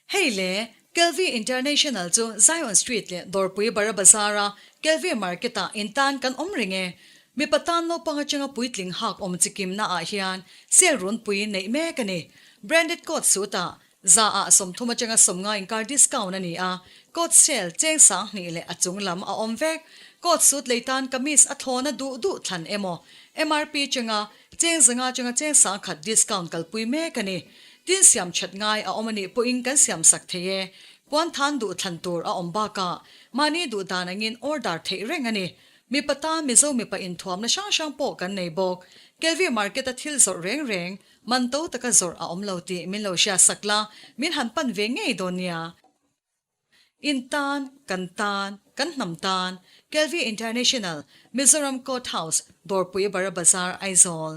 Hei le, Kelvie International chu Zion Street leh Dawrpui Bara Bazar-a Kelvie Market-ah in tan kan awm reng e. Mipa tan naupang atanga puitling hak awm chi kimna ah hian sale runpui neih mek a ni. Branded coat suit-ah za ah 30 atanga 50 inkar discount a ni a, coat sale cheng 2000 leh a chung lam a awm vek. Coat suit lei tan kamis a thlawna duh duh thlan emaw MRP atanga Cheng 500 atanga cheng 1000 discount kalpui mek a ni. Tin siam that ngai a awm a nih pawhin kan siam sak thei e. Puan than duh thlan tur a awm bakah mahni duh dan angin order theih reng a ni. Mipa tan Mizo mipa inthuamna hrang hrang pawh kan nei bawk. Kelvie Market a thil zawrh reng reng, man to taka zawrh a awm lo tih min lo hriat sak la, min han pan ve ngei dawn nia. In tan, kan tan, kan hnam tan, Kelvie International, Mizoram Court House, Dawrpui Bara Bazar, Aizawl.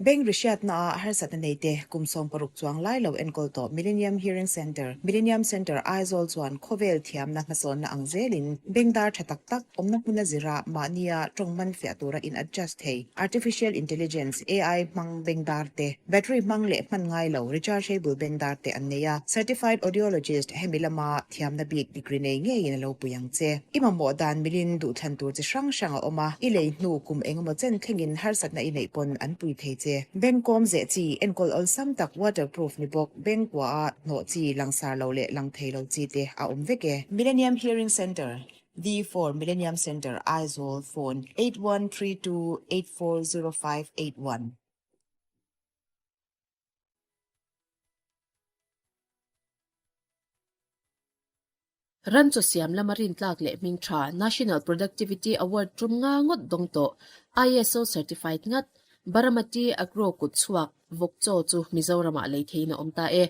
Bank rihriatnaah harsatna neite kum 16 chuang lai lo enkawl tawh Millennium Hearing Centre, Millennium Centre Aizawl chuan khawvel thiamna hmasawnna ang zelin bank dar tha tak tak awmna hmuna zira mahnia tawng man fiah tura in adjust thei Artificial Intelligence, AI, hmang bank dar te, Battery hmang leh hman ngai lo, rechargeable bengdar te an nei a. Certified Audiologist hemi lama thiamna bik degree nei ngeiin a lo pui ang che. I mamawh dan milin duhthlan tur chi hrang hrang a awm a, i lei hnu kum engemaw chen thlengin harsatna i neih pawn an pui thei che. Beng kawm zeh chi, enkawl awlsam tak waterproof ni bawk, beng kuaha hnawh chi, langsar lo leh lang thei lo chi te a awm vek e. Millennium Hearing Centre, V4 Millennium Centre, Aizawl, Phone, 8132840581. Ran chaw siam lama rintlak leh hming tha National Productivity Award tum nga ngawt dawng tawh, ISO certified ngat, Baramati Agro kut chhuak vawk chaw chu Mizoramah lei theiin a awm ta e.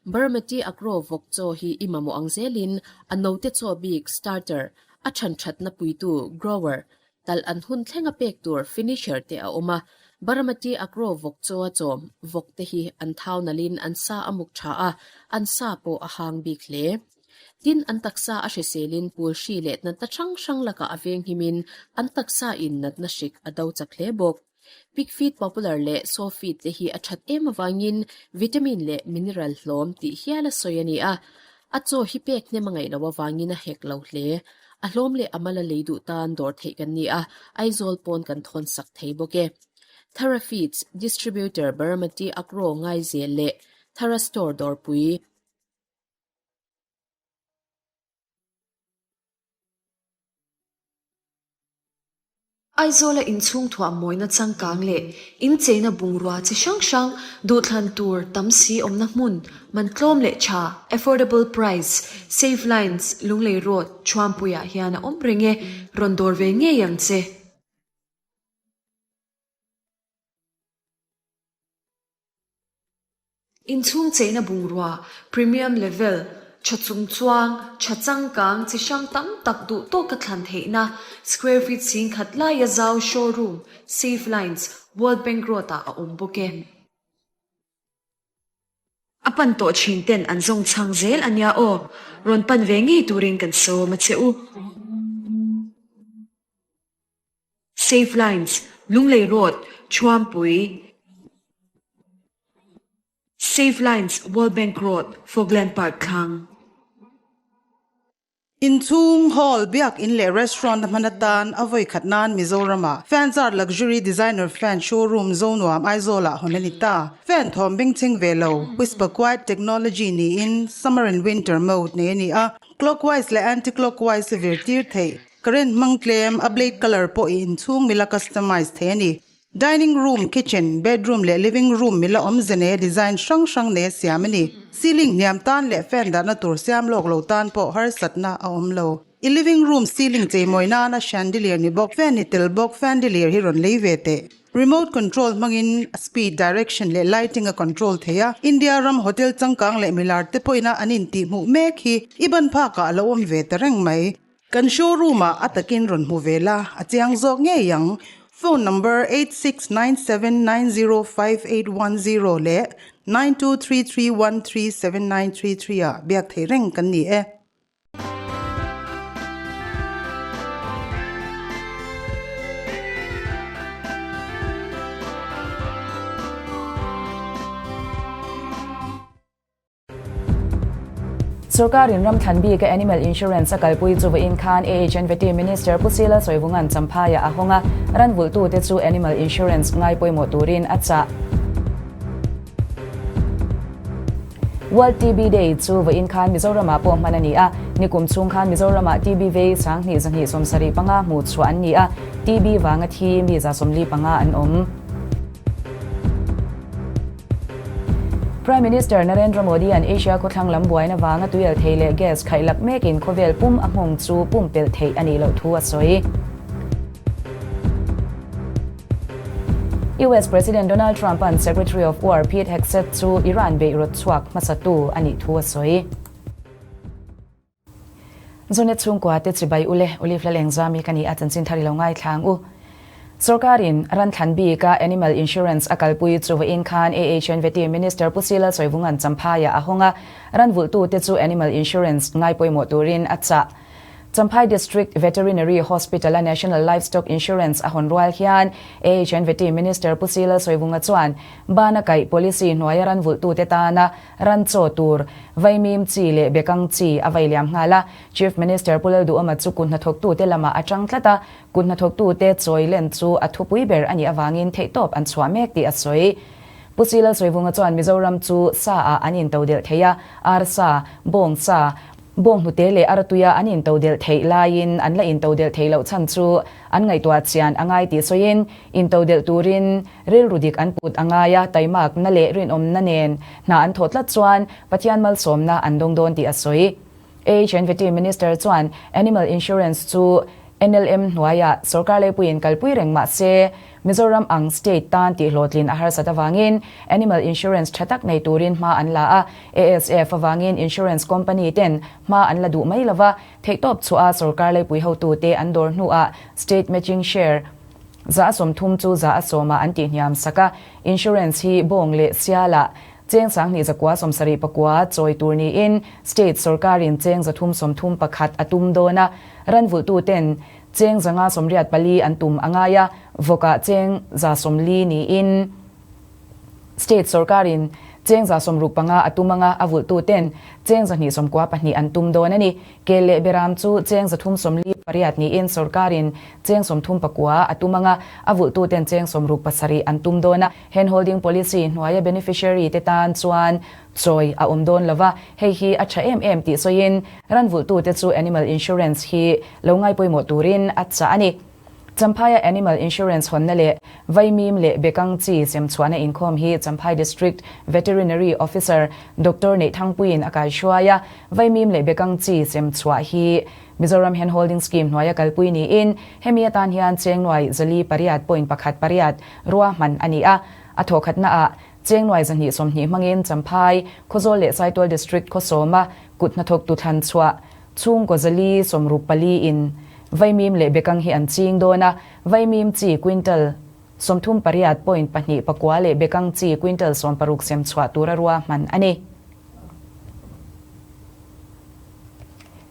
Baramati Agro vawk chaw hi i mamawh ang zelin a note chaw bik, starter, a than thatna puitu, grower, Talh an hun thleng a pek tur finisher te a awm a, Baramati Agro vawk chaw a chawm vawk te hi an thau nalhin an sa a muk tha a, an sa pawh a hang bik hle. Tin, an taksa a hriselin pul hri leh natna hrang hrang lakah a veng himin an taksa in natna hrik a do chak hle bawk. Pig feed popular leh sow feed te hi a that em avangin vitamin leh mineral hlawm tih hial a sawi a ni a. A chaw hi pek hnem a ngaih loh avangin a hek lo hle. A hlawm leh a mal a lei duh tan dawr theih kan ni a, Aizawl pawn kan thawn sak thei bawk e. Thara Feeds Distributor Baramati Agro Ngaizel leh Thara Store Dawrpui. Aizawla inchhung thuah mawina changkang leh incheina bungrua chi hrang hrang duhthlan tur tam si awmna hmun man tlawm leh tha, affordable price, Save Lines, Lunglei Road, Thuampuiah hian a awm reng e, rawn dawr ve ngei ang che. Inchhung cheina bungrua, premium level, tha chungchuang, tha changkang chi hrang tam tak duh tawka thlan theihna, square feet 10,000 laia zau showroom, Safe Lines, World Bank Road-ah a awm bawk e. A pan tawh thin ten an zawng chhang zel a nia aw, rawn pan ve ngei turin kan sawm a che u. Safe Lines, Lunglei Road, Thuampui, Safe Lines, World Bank Road, Fogland Park thlang. Inchhung, hall, biak in leh restaurant a hman atan a vawi khat nan Mizoram-ah Fanzart Luxury Designer Fan Showroom Zonuam Aizawl-ah hawn a ni ta. Fan thawm bengchheng ve lo, Whisper Quiet Technology niin Summer and Winter mode nei a ni a, Clockwise leh Anti-clockwise a vir tir theih. Current hmang tlem, a blade colour pawh i inchhung mila customize thei a ni. Dining room, kitchen, bedroom leh living room mila awmze nei a design hrang hrang nei a siam a ni. Ceiling hniam tan leh fan dahna tur siam lawk lo tan pawh harsatna a awm lo. I living room ceiling cheimawi nana chandelier ni bawk, fan ni tel bawk, fandelier hi rawn lei ve teh. Remote control hmangin a speed, direction leh lighting a control thei a. India ram hotel changkang leh milar te pawhin a an intihhmuh mek hi i ban phakah a lo awm ve ta reng mai. Kan showroom ah a takin rawn hmu ve la, a chiang zawk ngei ang. Phone number 8697905810 leh 9233137933 ah biak thei reng kan ni e. Sorkarin ram thlan bika Animal Insurance a kalpui chu vawiin khan AHNVT Minister Pu Sila Sawivunga'n Champhaiah a hawng a, ran vulhtute chu Animal Insurance ngai pawimawh turin a chah. World TB Day chu vawiin khan Mizoramah pawh hman a ni a, nikum chhung khan Mizoramah TB vei 2275 hmuh chhuah an ni a, TB vanga thi mi 45 an awm. Prime Minister Narendra Modi-a'n Asia khawthlang lam buaina vanga tuial thei leh gas khaihlak mekin khawvel pum a nghawng chu pumpelh theih a nih loh thu a sawi. US President Donald Trump-a'n Secretary of War Pete Hegseth chu Iran beih rawt chhuak hmasatu a nih thu a sawi. Zonet chhungkua te chibai ule Olive Lalengzami ka ni a chanchin thar i lo ngaithla ang u. Sorkarin ran thlan bika Animal Insurance a kalpui chu vawiin khan AHNVT Minister Pu Sila Sawivunga'n Champhaiah a hawng a, ran vulhtute chu Animal Insurance ngai pawimawh turin a chah. Champhai District Veterinary Hospital-a National Livestock Insurance a hawn rual hian AHNVT Minister Pu Sila Sawivunga chuan bana kaih policy hnuaia ran vulhtute tana ran chaw tur vaimim chi leh bekang chi a vai liam nghal a. Chief Minister Pu Lalduhawma chu kut hnathawktute lamah a tang tlat a, kut hnathawktute chawi len chu a thupui ber a nih avangin theihtawp an chhuah mek tih a sawi. Pu Sila Sawivunga chuan Mizoram chu sa ah an intodelh thei a, arsa, bawngsa, Bawnghnute leh aratuia an intodelh theih laiin an la intodelh theih loh chhan chu an ngaihtuah chian a ngai tih sawiin, intodelh turin rilru dik an put a ngai a, taimakna leh rinawmna nen hna an thawh tlat chuan Pathian malsawmna an dawng dawn tih a sawi. AHNVT Minister chuan Animal Insurance chu NLM hnuaiah sorkar leipuiin kalpui reng mah se, Mizoram ang state tan tihhlawhtlin a harsat avangin Animal Insurance tha tak nei turin hma an la a, ASF avangin Insurance Company ten hma an la duh mai lova, theihtawp chhuah a sorkar leipui hotute an dawr hnuah State Matching Share 30% chu 10% ah an tihhniam sak a, Insurance hi bawng leh sialah cheng 2979 chawi tur niin State sorkarin cheng 331 a tum dawn a, ranvulhtuten Cheng 584 an tum a ngai a, vawkah cheng 140 niin State sorkarin cheng 65 a tum anga a vulhtuten cheng 294 an tum dawn a ni. Kel leh Beram chu cheng 348 niin sorkarin cheng 39 a tum anga a vulhtuten cheng 67 an tum dawn a. Hand holding policy hnuaia beneficiary te tan chuan Chawi a awm dawn lova, hei hi a tha em em tih sawiin ran vulhtute chu Animal Insurance hi lo ngai pawimawh turin a chah a ni. Champhaia Animal Insurance hawnna leh Vaimim leh Bekang chi semchhuahna inkhawm hi Champhai District Veterinary Officer Doctor Neihthangpuiin a kaihruai a, Vaimim leh Bekang chi semchhuah hi Mizoram Hand Holding Scheme hnuaia kalpui niin hemi atan hian cheng nuai 408 point pakhat pariat ruahman a ni a, a thawhkhatnaah Cheng nuai 220 hmangin Champhai, Khawzawl leh Saitual District khawsawma kut hnathawktu thlan chhuah chhungkaw 464 in Vaimim leh Bekang hi an ching dawn a, Vaimim chi quintal 38 point pahnih pakua leh Bekang chi quintal 60 sem chhuah tura ruahman a ni.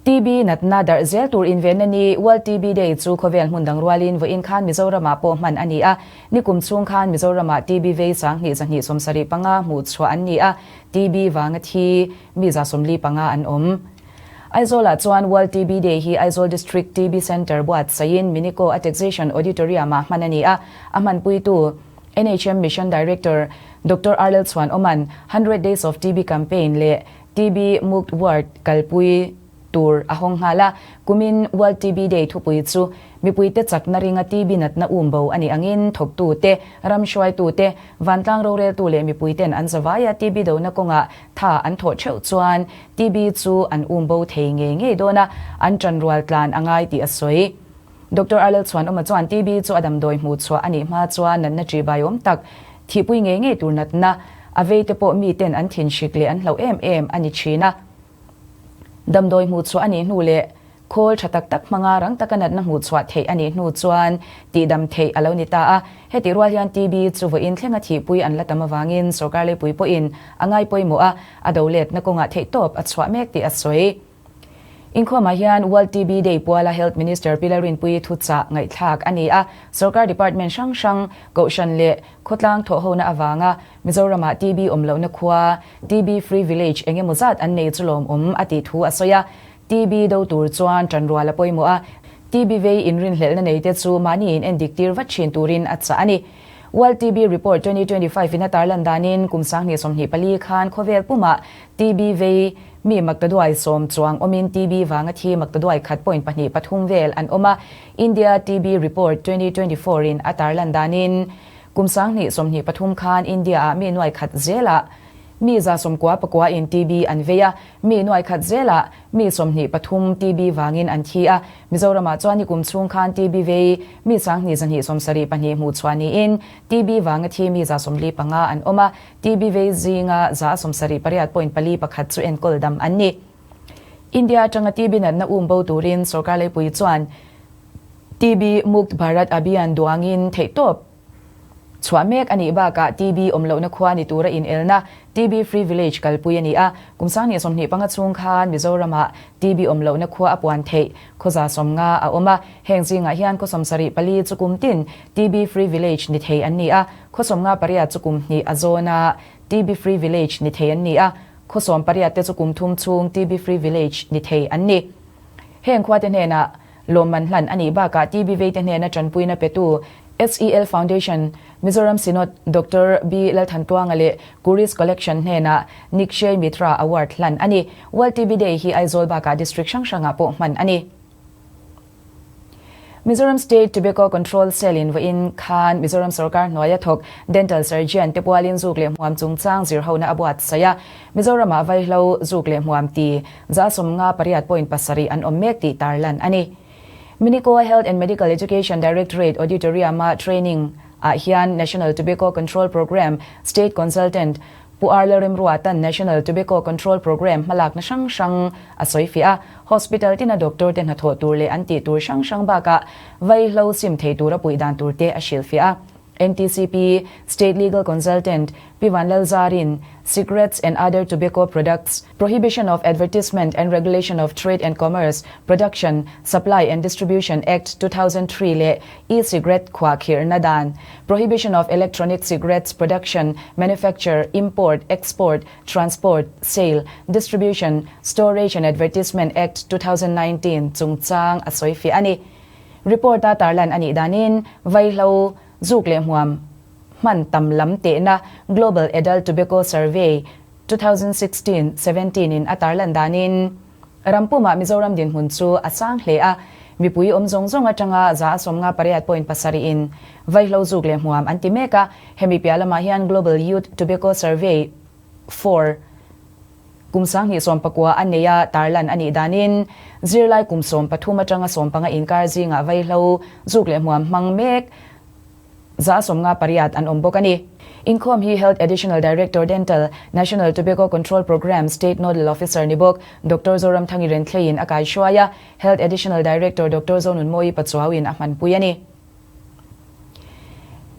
TB natna darh zel tur invenna ni World TB Day chu khawvel hmun dang rualin vawiin khan Mizoramah pawh hman a ni a. Nikum chhung khan Mizoramah TB vei 2275 hmuh chhuah an ni a, TB vanga thi mi 45 an awm. Aizawlah chuan World TB Day hi Aizawl District TB Centre buatsaihin Minico a Taxation Auditorium-ah hman a ni a, a hmanpuitu NHM Mission Director Doctor Arlel Chhuanawma'n 100 Days of TB Campaign leh TB Mukt Ward kalpui tur a hawng nghal a, kumin World TB Day thupui chu mipuite chakna ringa TB natna um bo a nih angin thawktute, ram hruaitute, vantlang roreltu leh mipuiten an zavaia TB dona kawngah tha an thawh theuh chuan TB chu an um bo thei ngei ngei dawn a, an tanrual tlan a ngai tih a sawi. Doctor Arlel Chhuanawma chuan TB chu a damdawi hmuh chhuah a nih hma chuan natna ṭih baiawm tak, thihpui ngei ngei tur natna, a vei te pawh miten an thinhrik leh an hlauh em em a ni ṭhin a. Damdawi hmuh chhuah a nih hnu leh khawl ṭha tak tak hmanga rang taka natna hmuh chhuah theih a nih hnu chuan tihdam theih a lo ni ta a. Hetih rual hian TB chu vawiin thlenga thihpui an la tam avangin sorkar leipui pawhin a ngai pawimawh a, a do letna kawngah theihtawp a chhuah mek tih a sawi. Inkhawmah hian World TB Day puala Health Minister Pi Lalrinpuii thuchah ngaihthlak a ni a, Sorkar Department hrang hrang, Kohhran leh khawtlang thawhhona avanga Mizoramah TB awm lohna khua, TB Free Village eng emaw zat an nei chu lawmawm a tih thu a sawi a. TB do tur chuan ṭanrual a pawimawh a, TB vei inrinhlelhna neite chu mahni in endik tir vat ṭhin turin a chah a ni. World TB Report 2025 in a tarlan danin kum 2024 khan khawvel pumah TB vei mi maktaduai sawm chuang awmin TB vanga thi maktaduai khat point pahnih pathum vel an awm a. India TB Report 2024 in a tarlan danin kum 2023 khan India ah mi nuai khat zelah Mi 99 in TB an vei a, mi nuai khat zelah mi 23 TB vangin an thi a. Mizoramah chuan nikum chhung khan TB vei mi 2274 hmuh chhuah niin TB vanga thi mi 45 an awm a, TB vei zinga 78 point pali pakhat chu enkawl dam an ni. India atanga TB natna um bo turin sorkar leipui chuan TB Mukt Bharat Abhiyan duangin theihtawp Chhuah mek a nih bakah TB awm lohna khua ni tura inelna TB Free Village kalpui a ni a, kum 2025 chhung khan Mizoramah TB awm lohna khua a puan theih khawza 50 a awm a, heng zingah hian khaw 74 chu kum tin TB Free Village ni thei an ni a, khaw 58 chu kum hnih a zawna TB Free Village ni thei an ni a, khaw 18 te chu kum thum chhung TB Free Village ni thei an ni. Heng khuate hnenah Lawmman hlan a nih bakah TB veite hnena tanpuina petu SEL Foundation, Mizoram Synod Doctor B Lalthantuanga leh Kuris Collection hnenah Nikshay Mitra Award hlan a ni. World TB Day hi Aizawl bakah district hrang hrangah pawh hman a ni. Mizoram State Tobacco Control Cell in vawiin khan Mizoram sorkar hnuaia thawk Dental Surgeon te pualin zuk leh hmuam chungchang zirhona a buatsaih a. Mizoramah vaihlo zuk leh hmuam ti 58 point pasarih an awm mek tih tarlan a ni. Minicoa Health and Medical Education Directorate Auditorium-a training ah hian National Tobacco Control Programme State Consultant Pu R Lalremruatan National Tobacco Control Programme hmalakna hrang hrang a sawi fiah a, hospital tina doctor te hnathawh tur leh an tih tur hrang hrang bakah vaihlo sim thei tura puih dan tur te a hrilhfiah a. NTCP State Legal Consultant Pi Vanlalzarin Cigarettes and Other Tobacco Products, Prohibition of Advertisement and Regulation of Trade and Commerce, Production, Supply and Distribution Act 2003 leh E-Cigarette khuahkhirhna dan, Prohibition of Electronic Cigarettes Production, Manufacture, Import, Export, Transport, Sale, Distribution, Storage and Advertisement Act 2019 chungchang a sawi fiah a ni. Report-a tarlan a nih danin vaihlo zuk leh hmuam hman tam lam tehna Global Adult Tobacco Survey 2016, 17 in a tarlan danin rampumah Mizoram dinhmun chu a sang hle a, mipui awm zawng zawng atanga 58 point pasarih in vaihlo zuk leh hmuam an ti mek a, hemi piah lamah hian Global Youth Tobacco Survey 4, Kum 2019 a nei a, tarlan a nih danin zirlai kum 13 atanga 15 inkar zingah vaihlo zuk leh hmuam hmang mek 58 an awm bawk a ni. Inkhawm hi Health Additional Director Dental, National Tobacco Control Programme State Nodal Officer ni bawk Doctor Zoramthangi Renthleiin a kaihruai a, Health Additional Director Doctor Zonunmawii Pachuauin a hmanpui a ni.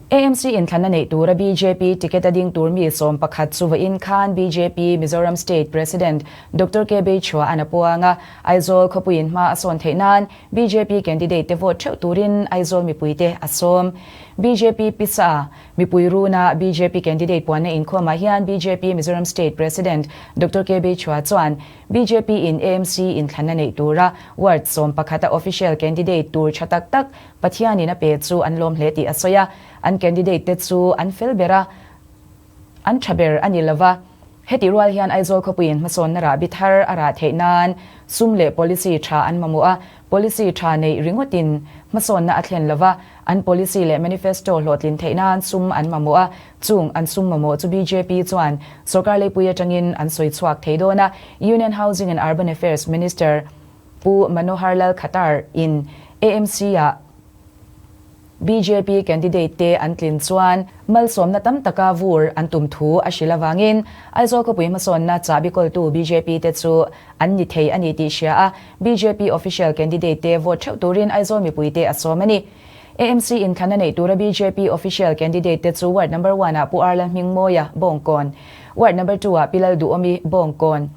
AMC inthlanna neih tura bjp ticket a ding tur mi 11 chu vawiin khan bjp Mizoram State President Doctor KB Chhuah-a'n a puang a, Aizawl khawpuiin hma a sawn theih nan bjp candidate te vote theuh turin Aizawl mipuite a sawm. Bjp pisa mipui runa bjp candidate puanna inkhawmah hian bjp Mizoram State President Doctor KB Chhuah chuan bjp in AMC inthlanna neih tura ward 11 a official candidate tur tha tak tak Pathianin a pe chu an lawm hle tih a sawi a, an candidate te chu an fel ber a, an tha ber a ni lo va. Heti rual hian Aizawl khawpuiin hmasawnna rahbi thar a rah theih nan sum leh policy tha an mamawh a, policy tha neih ringawtin hmasawnna a thlen lo va, an policy leh manifesto hlawhtlin theih nan sum an mamawh a, chung an sum mamawh chu bjp chuan sorkar leipui atangin an sawi chhuak thei dawn a, Union Housing and Urban Affairs Minister Pu Manohar Lal Khattar in AMC ah bjp candidate te an tlin chuan malsawmna tam taka vur an tum thu a hrilh avangin Aizawl khawpui hmasawnna chahbi kawltu bjp te chu an ni thei a ni tih hria a, bjp official candidate te vote theuh turin Aizawl mipui te a sawm a ni. AMC inthlanna neih tura bjp official candidate te chu ward number one ah Pu Arla Hmingmawia, Bawngkawn, ward number two ah Pi Lalduhawmi, Bawngkawn.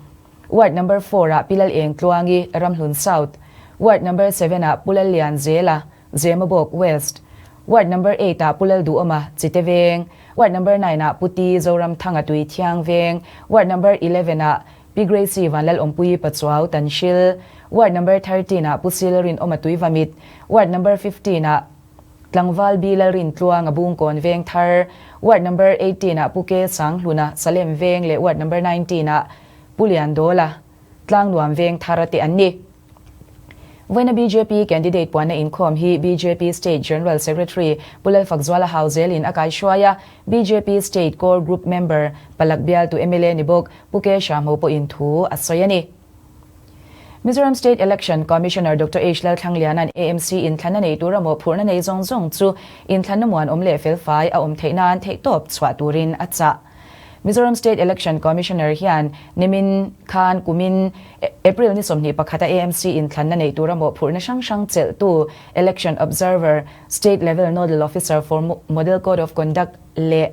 Ward number four ah Pi Lalengtluangi, Ramhlun South, Ward number seven ah Pu Lallianzela, Zemabawk West, Ward number eight ah Pu Lalduhawma, Chite Veng, Ward number nine ah Pu Ti Zoramthanga Tuithiang Veng, Ward number 11 ah Pi Gracie Vanlalawmpuii Pachuau Tanhril, Ward number 13 ah Pu Sil Rinawma Tuivamit, Ward number 15 ah Tlangval Bi Lalrintluanga Bungkawn Veng Thar, Ward number 18 ah Pu Ke Sanghluna Salem Veng leh Ward number 19 ah Pu Liandawla Tlangnuam Veng Thar te an ni. Vawiina bjp candidate puanna inkhawm hi bjp State General Secretary Pu Lalfakzuala Hauzelin a kaihruai a, bjp State Core Group member Palak bialtu mla ni bawk Pu Ke Hrahmo pawhin thu a sawi a ni. Mizoram State Election Commissioner Doctor H Lalthlangliana'n AMC inthlanna nei tura mawhphurhna nei zawng zawng chu inthlanna muanawm leh felfai a awm theih nan theihtawp chhuah turin a chah. Mizoram State Election Commissioner hian nimin khan kumin April ni 21 a AMC inthlanna nei tura mawhphurhna hrang hrang chelhtu Election Observer, State Level Nodal Officer for Model Code of Conduct leh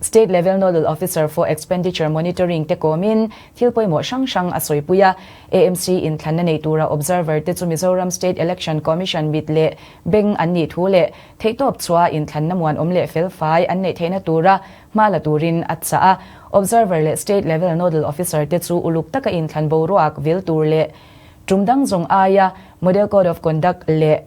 State Level Nodal Officer for Expenditure Monitoring te kawmin thil pawimawh hrang hrang a sawipui a. AMC inthlanna nei tura Observer te chu Mizoram State Election Commission mit leh beng an nih thu leh theihtawp chhuah inthlanna muanawm leh felfai an neih theihna tura hma la turin a chah a. Observer leh State Level Nodal Officer te chu uluk taka inthlan boruak vil tur leh tum dang zawng aia Model Code of Conduct leh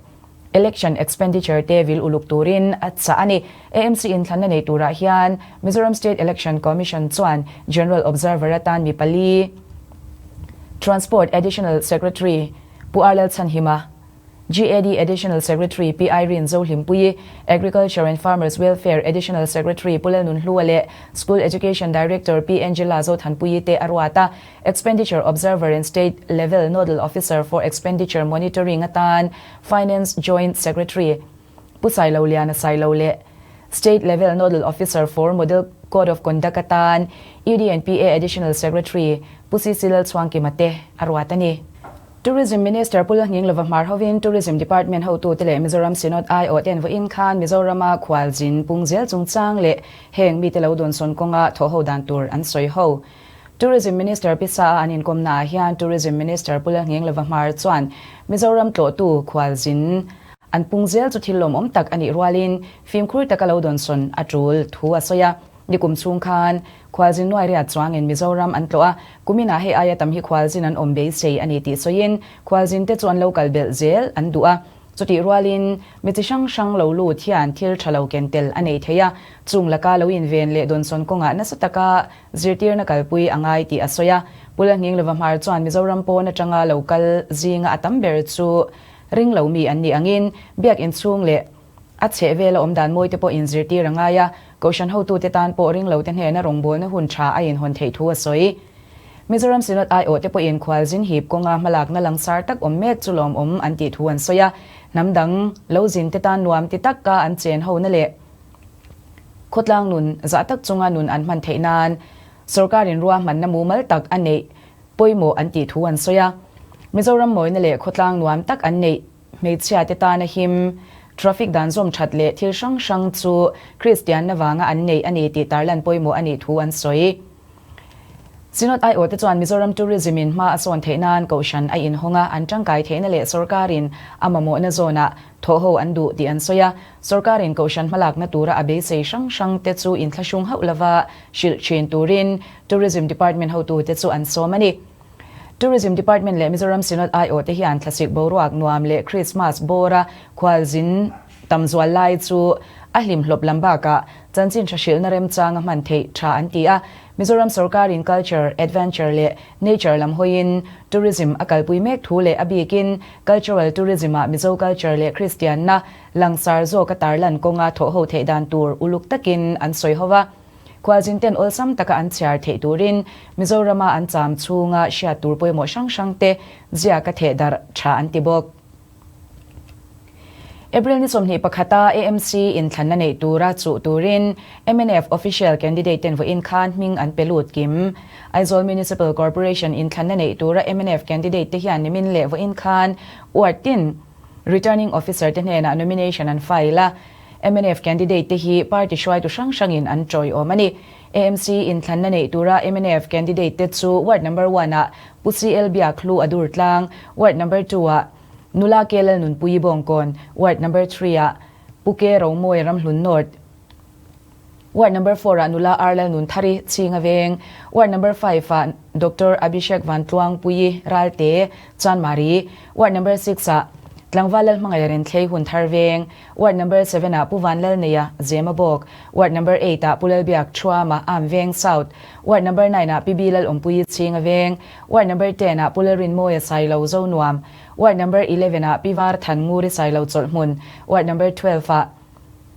Election expenditure te vil uluk turin a chah a ni. AMC inthlanna nei turah hian Mizoram State Election Commission chuan General Observer atan mi pali, Transport Additional Secretary Pu R Lalchhanhima, GAD Additional Secretary Pi Irene Zohlimpuii, Agriculture and Farmers Welfare Additional Secretary Pu Lalnunhlua leh School Education Director Pi Angela Zothanpuii te a ruat a. Expenditure Observer and State Level Nodal Officer for Expenditure Monitoring atan Finance Joint Secretary Pu Sailoliana Sailo leh State Level Nodal Officer for Model Code of Conduct atan UDNPA Additional Secretary Pu CC Lalchhuangkima te a ruat a ni. Tourism Minister Pu Lalnghinglova hmar hovin Tourism Department hotute leh Mizoram Synod aiawh ten vawiin khan Mizorama khualzin pung zel chungchang leh heng mite lo dawnsawn kawnga thawhho dan tur an sawi ho. Tourism Minister Pisa a an inkawmnaah hian Tourism Minister Pu Lalnghinglova hmar chuan Mizoram tlawhtu khualzin an pung zel chu thil lawmawm tak a nih rualin fimkhur taka lo dawnsawn a tul thu a sawi a. Nikum chhung khan khualzin nuai riat chuangin Mizoram an tlawh a, kuminah hei aia tam hi khualzin an awm beisei a ni tih sawiin khualzin te chu an lo kal belh zel an duh a. Chutih rualin mi chi hrang hrang lo lut hian thil tha lo ken tel a nei thei a, chung laka lo inven leh dawnsawn kawngah nasa taka Zirtirna kalpui a ngai tih a sawi a. Pu Lalnghinglova Hmar chuan Mizoram pawn atanga lo kal zinga a tam ber chu ring lo mi an nih angin biakinn chhung leh a chheh vela awm dan mawi te pawh inzirtir a ngai a, Kohhran hotute tan pawh ring lo te hnena rawngbawlna hun tha a inhawn theih thu a sawi. Mizoram Synod aiawh te pawhin khualzin hip kawnga hmalakna langsar tak awm mek chu lawmawm an tih thu an sawi a, hnam dang lo zin te tan nuam ti taka an chen hona leh Khawtlang nun zah tak chunga nun an hman theih nan sorkarin ruahmanna mumal tak a neih pawimawh an tih thu an sawi a. Mizoram mawina leh khawtlang nuam tak an neih hmeichhia te tana him, traffic dan zawm that leh thil hrang hrang chu Kristianna vanga an neih a ni tih tarlan pawimawh a nih thu an sawi. Synod aiawh te chuan Mizoram Tourism in hma a sawn theih nan Kohhran a inhawng a, an tangkai theihna leh sorkarin a mamawhna zawnah thawhho an duh tih an sawi a. Sorkarin Kohhran hmalakna tura a beisei hrang hrang te chu inthlahrung hauh lova hrilh thin turin Tourism Department hotute chu an sawm a ni. Tourism Department leh Mizoram Synod aiawh te hian thlasik boruak nuam leh Krismas bawra khualzin tam zual lai chu a hlimhlawp lam bakah chanchin tha hrilhna remchanga hman theih tha an ti a. Mizoram sorkarin culture, adventure leh nature lam hawiin tourism a kalpui mek thu leh a bikin cultural tourism-ah Mizo culture leh Kristianna langsar zawka tarlan kawnga thawhho theih dan tur uluk takin an sawi ho a. Khualzin ten awlsam taka an chhiar theih turin Mizorama an cham chhunga hriat tur pawimawh hrang hrang te ziaka theh darh tha an ti bawk. April ni 21 a AMC inthlanna neih tura chuh turin mnf official candidate ten vawiin khan hming an pe lut kim. Aizawl Municipal Corporation inthlanna neih tura mnf candidate te hian nimin leh vawiin khan ward tin Returning Officer te hnenah nomination an file a. Mnf candidate te hi party hruaitu hrang hrangin an tawiawm a ni. AMC inthlanna neih tura mnf candidate te chu Ward number one ah Pu CL Biakhlu a Durtlang, Ward number two ah Nula K Lalnunpuii Bawngkawn, Ward number three ah Pu K Romawi Ramhlun North, Ward number four ah Nula R Lalnunthari Chhinga Veng, Ward number five ah Doctor Abhishek Vantluangpuii Ralte, Chanmari, Ward number six ah Tlangval Lalhmangaih Renthlei Hunthar Veng, Ward number seven ah Pu Vanlalneia Zema Bawk, Ward number eight ah Pu Lalbiak Thuama Am Veng South, Ward number nine ah Pi B Lalawmpuii Chhinga Veng, Ward number ten ah Pu Lalrinmawia Sailo Zonuam, Ward number 11 ah Pi Var Thannguri Sailo Chawlhhmun, Ward number 12 ah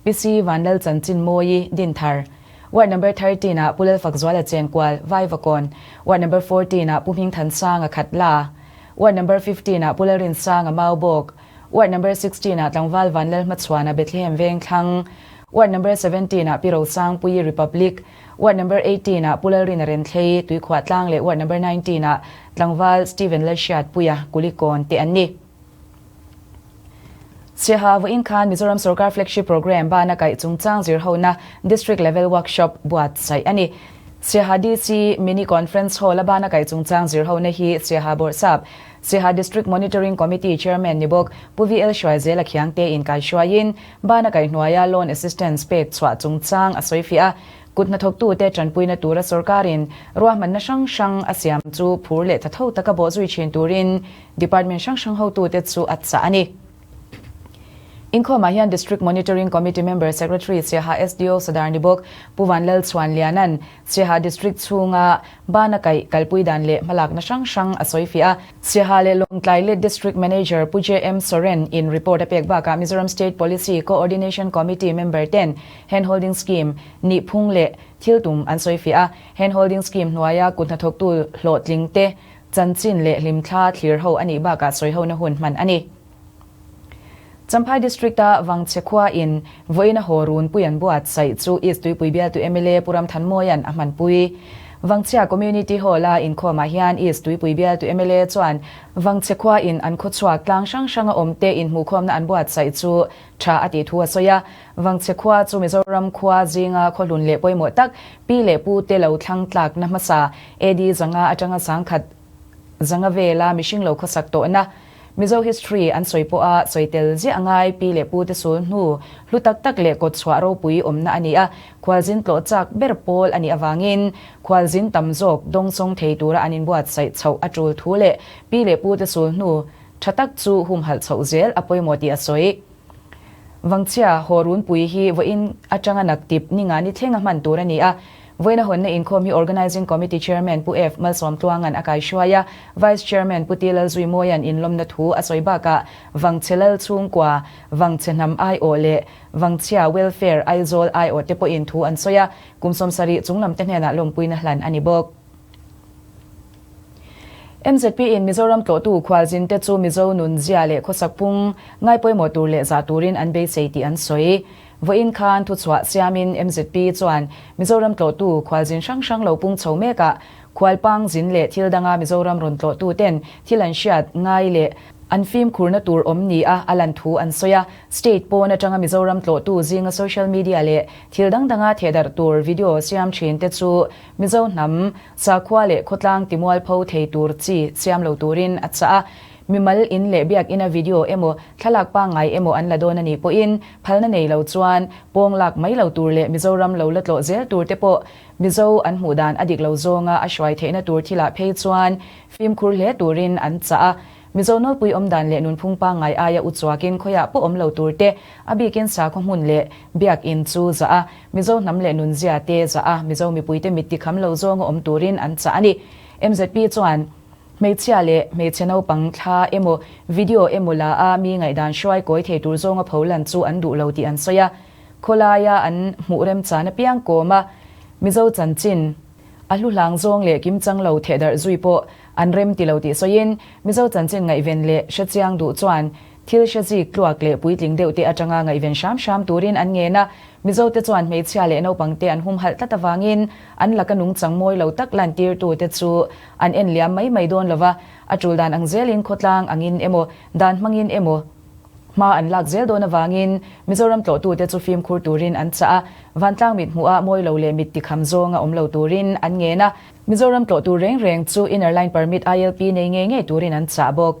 Pi C Vanlal Chanchinmawii Dinthar, Ward number 13 ah Pu Lalfakzuala Chenkual, Vaivakawn, Ward number 14 ah Pu Hmingthansanga Khatla, Ward number 15 ah Pu Lalrinsanga Maubawk, Ward number 16 ah Tlangval Vanlalhmachhuana Bethlehem Vengthlang, Ward number 17 ah Pi Rosangpuii Republic, Ward number 18 ah Pu Lalrina Renthlei, Tuikhuahtlang leh Ward number 19 ah Tlangval Stephen Lalhriatpuia Kulikawn te an ni. Siaha vawiin khan Mizoram Sorkar Flagship Programme bana kaih chungchang zirhona District Level Workshop buatsaih a ni. Siaha DC Mini Conference Hall a bana kaih chungchang zirhona hi Siaha Bawrhsap, Siaha District Monitoring Committee Chairman ni bawk Pu VL Hruaizela Khiangte in kaihruaiin bana kaih hnuaia Loan Assistance pek chhuah chungchang a sawifiah a. Kut hnathawktute tanpuina tura sorkarin ruahmanna hrang hrang a siam chu phur leh thatho taka bawhzui thin turin Department hrang hrang hotute chu a chah a ni. Inkhawmah hian District Monitoring Committee Member Secretary Siaha SDO Sadar ni bawk Pu Vanlal Chhuanliana'n Siaha District chhunga bana kaih kalpui dan leh hmalakna hrang hrang a sawifiah a. Siaha leh Lawngtlai Lead District Manager Pu JM Soren in report a pek bakah Mizoram State Policy Co-ordination Committee member ten Hand Holding Scheme nihphung leh thil tum an sawifiah a. Hand Holding Scheme hnuaia kut hnathawktu hlawhtling te Chanchin leh hlimthla thlir ho a nih bakah sawihona hun hman a ni. Champhai District-a Vangchhe khua in vawiin a haw runpui an buatsaih chu East Tuipui bialtu mla Pu Ramthanmawia'n a hmanpui. Vangchhia Community Hall-a inkhawmah hian East Tuipui bialtu mla chuan Vangchhe khua in an khawchhuak tlang hrang hranga awmte inhmuhkhawmna an buatsaih chu tha a tih thu a sawi a. Vangchhe khua chu Mizoram khua zinga khawhlun leh pawimawh tak pi leh pu te lo thlang tlakna hmasa AD zanga atanga sangkhat zanga vela mihring lo khawsak tawhna Mizo history an sawi pawha sawi tel ziah ngai pi leh pu te sul hnu hlu tak tak leh kawtchhuah ropui awmna a ni a, khualzin tlawh chak ber pawl a nih avangin khualzin tam zawk dawngsawng thei tura an inbuatsaih chhoh a tul thu leh pi leh pu te sul hnu tha tak chu humhalh chhoh zel a pawimawh tih a sawi. Vangchhia haw runpui hi vawiin atanga naktip ninga ni thlenga hman tur a ni a. Vawiina hawnna inkhawm hi Organising Committee Chairman Pu F Malsawmtluanga'n a kaihruai a, Vice Chairman Pu T Lalzuimawia'n inlawmna thu a sawi bakah Vangchhe Lal chhungkua, Vangchhe hnam aiawh leh Vangchhia Welfare Aizawl aiawh te pawhin thu an sawi a, kum 70 chunglam te hnenah lawmpuina hlan a ni bawk. MZP in Mizoram tlawhtu khualzin te chu Mizo nun zia leh khawsak pung ngai pawimawh tur leh zah turin an beisei tih an sawi. Vawiin khan thuchhuah siamin MZP chuan Mizoram tlawhtu khualzin hrang hrang lo pung chho mekah khualpang zin leh thil danga Mizoram rawn tlawhtu ten thil an hriat ngai leh an fimkhurna tur awm ni a a lan thu an sawi a. State pawn atanga Mizoram tlawhtu zinga social media leh thil dang danga thehdarh tur video siam thin te chu Mizo hnam, sakhua leh khawtlang timualpho thei tur chi siam lo turin a chah a. Mimal in leh biakina video emaw, thlalak pangngai emaw an la dawn a nih pawhin phalna nei lo chuan pawng lak mai lo tur leh Mizoram lo la tlawh zel tur te pawh Mizo an hmuh dan a dik lo zawnga a hruai theihna tur thilah phei chuan fimkhur hle turin an chah a. Mizo nawlpui awm dan leh nunphung pangngai aia u chuakin khawiah pawh awm lo tur te, a bikin sakhaw hmun leh biakinn chu zah a, Mizo hnam leh nunzia te zah a, Mizo mipuite mit tikham lo zawnga awm turin an chah a ni. MZP chuan hmeichhia leh hmeichhe naupang thla emaw video emaw la a mi ngaihdan hruai kawi thei tur zawnga pho lan chu an duh lo tih an sawi a, khawlaia an hmuh remchan apiang kawm a, Mizo chanchin a hluhlang zawng leh kimchang lo thehdarh zui pawh an rem ti lo tih sawiin Mizo chanchin ngaihven leh hrechiang duh chuan thil hre zik tluak leh puitling deuh te atanga ngaihven hram hram turin an ngen a, Mizo te chuan hmeichhia leh naupang te an humhalh tlat avangin an laka nungchang mawi lo tak lantirtu te chu an en liam mai mai dawn lova, a tul dan ang zelin khawtlang angin emaw, dan hmangin emaw. Hma an lak zel dawn avangin Mizoram tlawhtute chu fimkhur turin an chah a, vantlang mit hmuh ah mawi lo leh mit tikham zawnga awm lo turin an ngen a. Mizoram tlawhtu reng reng chu Inner Line Permit, ILP, nei ngei ngei turin an chah bawk.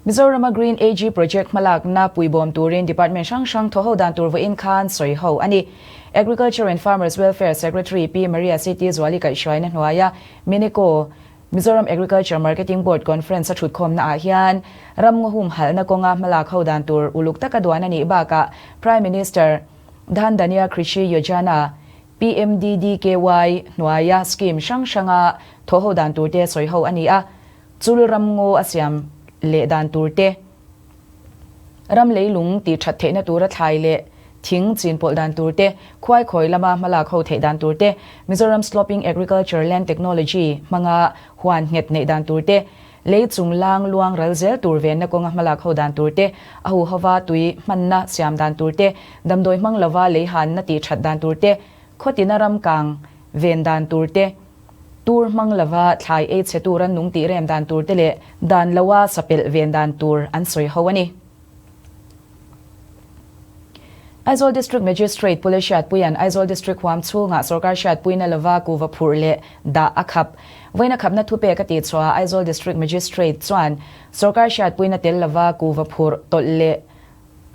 Mizorama Green AG Project hmalakna puibawm turin Department hrang hrang thawhho dan tur vawiin khan sawi ho a ni. Agriculture and Farmers Welfare Secretary Pi Maria CT Zuali kaihhruaina hnuaia Minico Mizoram Agriculture Marketing Board Conference a thutkhawmna ah hian ramngaw humhalhna kawnga hmalak ho dan tur uluk taka duan a nih bakah Prime Minister Dhan Dhanya Krishi Yojana, PMDDKY, hnuaia scheme hrang hranga thawhho dan turte sawi ho a ni a. Chul ramngaw a siam leh dan tur te, ram leilung tih that theihna tura thlai leh thing chin pawlh dan tur te, khuai khawi lama hmalak ho theih dan tur te, Mizoram Sloping Agriculture Land Technology hmanga huan nghet neih dan tur te, lei chung lang luang ral zel tur venna kawnga hmalak ho dan tur te, a huhova tui hmanna siam dan tur te, damdawi hmang lova lei hanna tih that dan tur te, khawtina ram kang ven dan tur te, Tur hmang lova thlai ei chhe tura nung tih rem dan tur te leh dan loa sapelh ven dan tur an sawi ho a ni. Aizawl District Magistrate Pule Hriatpuia'n Aizawl District huam chhungah sorkar hriatpuina lova kuva phurh leh dah a khap. Vawiina khapna thupek a tih chhuah Aizawl District Magistrate chuan sorkar hriatpuina tel lova kuva phurh tawlh leh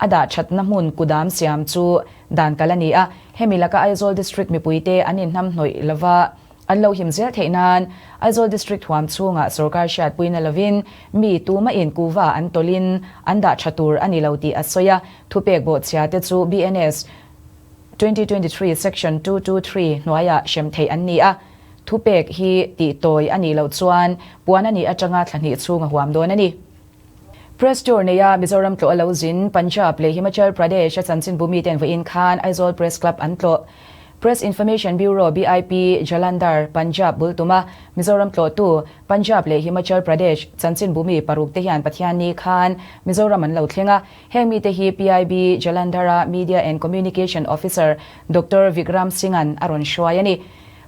A dah thatna hmun kudam siam chu dan kal a ni a, hemi laka Aizawl District mipuite an inhnamhnawih lova an lo him zel theih nan Aizawl District huam chhungah sorkar hriatpuina lovin mi tumahin kuva an tawlhin an dah tha tur a ni lo tih a sawi a, thupek bawhchhia te chu BNS 2023 Section 223 hnuaiah hrem theih an ni a, thupek hi tihtawi a nih loh chuan puan a nih atanga thla hnih chhung a huam dawn a ni. Press tour neia Mizoram tlawh a lo zin, Punjab leh Himachal Pradesh a chanchinbu miten vawiin khan Aizawl Press Club an tlawh. Press Information Bureau, BIP, Jalandhar, Punjab bul tuma Mizoram tlawhtu, Punjab leh Himachal Pradesh chanchinbu mi paruk te hian Pathianni khan Mizoram an lo thleng a. Heng mite hi PIB, Jalandhar-a Media and Communication Officer Doctor Vikram Singh-a'n a rawn hruai a ni.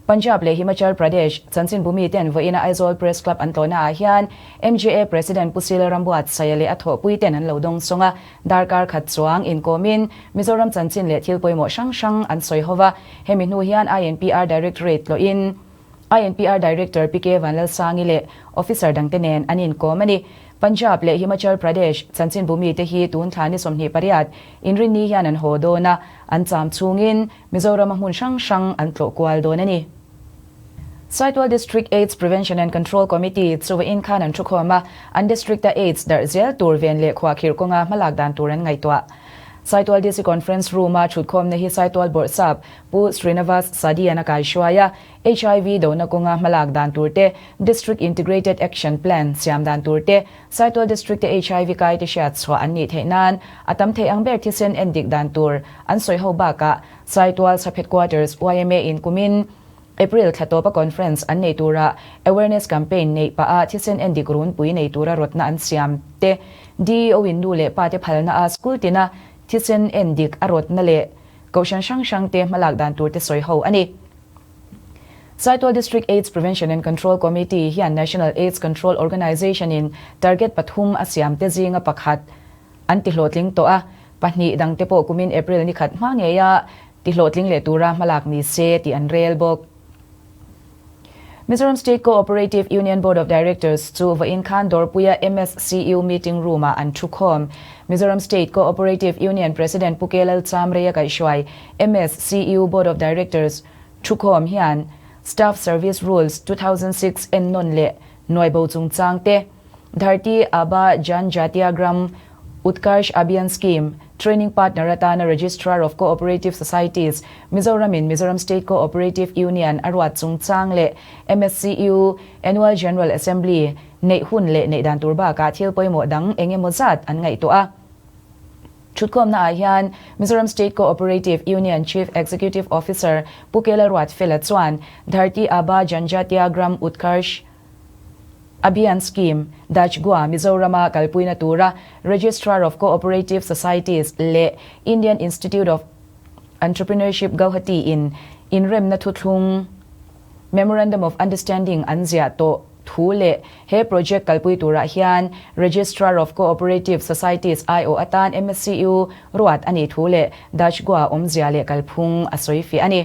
Punjab leh Himachal Pradesh chanchinbu miten vawiina Aizawl Press Club an tlawhnaah hian MJA President Pu Sila Rambuatsaia leh a thawhpuiten an lo dawng sawng a, darkar khat chuang inkawmin Mizoram chanchin leh thil pawimawh hrang hrang an sawi ho va. Hemi hnu hian INPR Directorate tlawhin INPR Director PK Vanlalsangi leh Officer dangte nen an inkawm a ni. Punjab leh Himachal Pradesh chanchinbu mite hi tun thla ni 28 inrinni hian an haw dawn a, an cham chungin Mizorama hmun hrang hrang an tlawh kual dawn a ni. Saitual District Aids Prevention and Control Committee chu vawiin khan an thukhawm a, an district-a aids darh zel tur ven leh khuahkhirh kawnga hmalak dan tur an ngaihtuah. Saitual DC Conference Room-a thutkhawmna hi Saitual Bawrhsap Pu Srinivas Sadian a kaihruai a, HIV dona kawnga hmalak dan tur te, District Integrated Action Plan siam dan tur te, Saitual District-a HIV kai te hriat chhuah an nih theih nan a tam thei ang ber thisen en dik dan tur an sawi ho bakah Saitual Sub Headquarters yma in kumin April thla tawpa conference an nei tura awareness campaign neih pah a thisen en dik runpui nei tura rawtna an siam te DEO in nu leh pa te phalna a school tina thisen en dik a rawtna leh kohhran hrang hrang te hmalak dan tur te sawi ho a ni. Saitual District AIDS Prevention and Control Committee hian National AIDS Control Organisation in target pathum a siam te zinga pakhat an ti hlawhtling tawh a, pahnih dang te pawh kumin April ni khat hma ngeia ti hlawhtling leh tura hmalak ni se tih an rel bawk. Mizoram State Co-operative Union Board of Directors chu vawiin khan Dawrpuia MSCU meeting room-ah an thukhawm. Mizoram State Co-operative Union President Pu Kelal Chamreia kaihhruai MSCU Board of Directors thukhawm hian Staff Service Rules 2006 ennawn leh nuaibo chungchang te, Dharti Aba Jan Jatiya Gram Utkarsh Abhiyan Scheme, Training Partner atana Registrar of Co-operative Societies, Mizoram-in Mizoram State Co-operative Union a ruat chungchang leh MSCU Annual General Assembly neih hun leh neih dan tur bakah thil pawimawh dang eng emaw zat an ngaihtuah a. Thutkhawmna ah hian Mizoram State Co-operative Union Chief Executive Officer Pu Kela Ruatfela chuan Dharti Aba Janjatiya Gram Utkarsh Abhiyan Scheme, Dajgua, Mizorama kalpuina tura Registrar of Co-operative Societies leh Indian Institute of Entrepreneurship Guwahati in inremna thuthlung, Memorandum of Understanding, an ziah tawh. thu leh he project kalpui turah hian Registrar of Co-operative Societies aiawh atan MSCU ruat a nih thu leh Dutch Goa awmzia leh kalphung a sawi fiah a ni.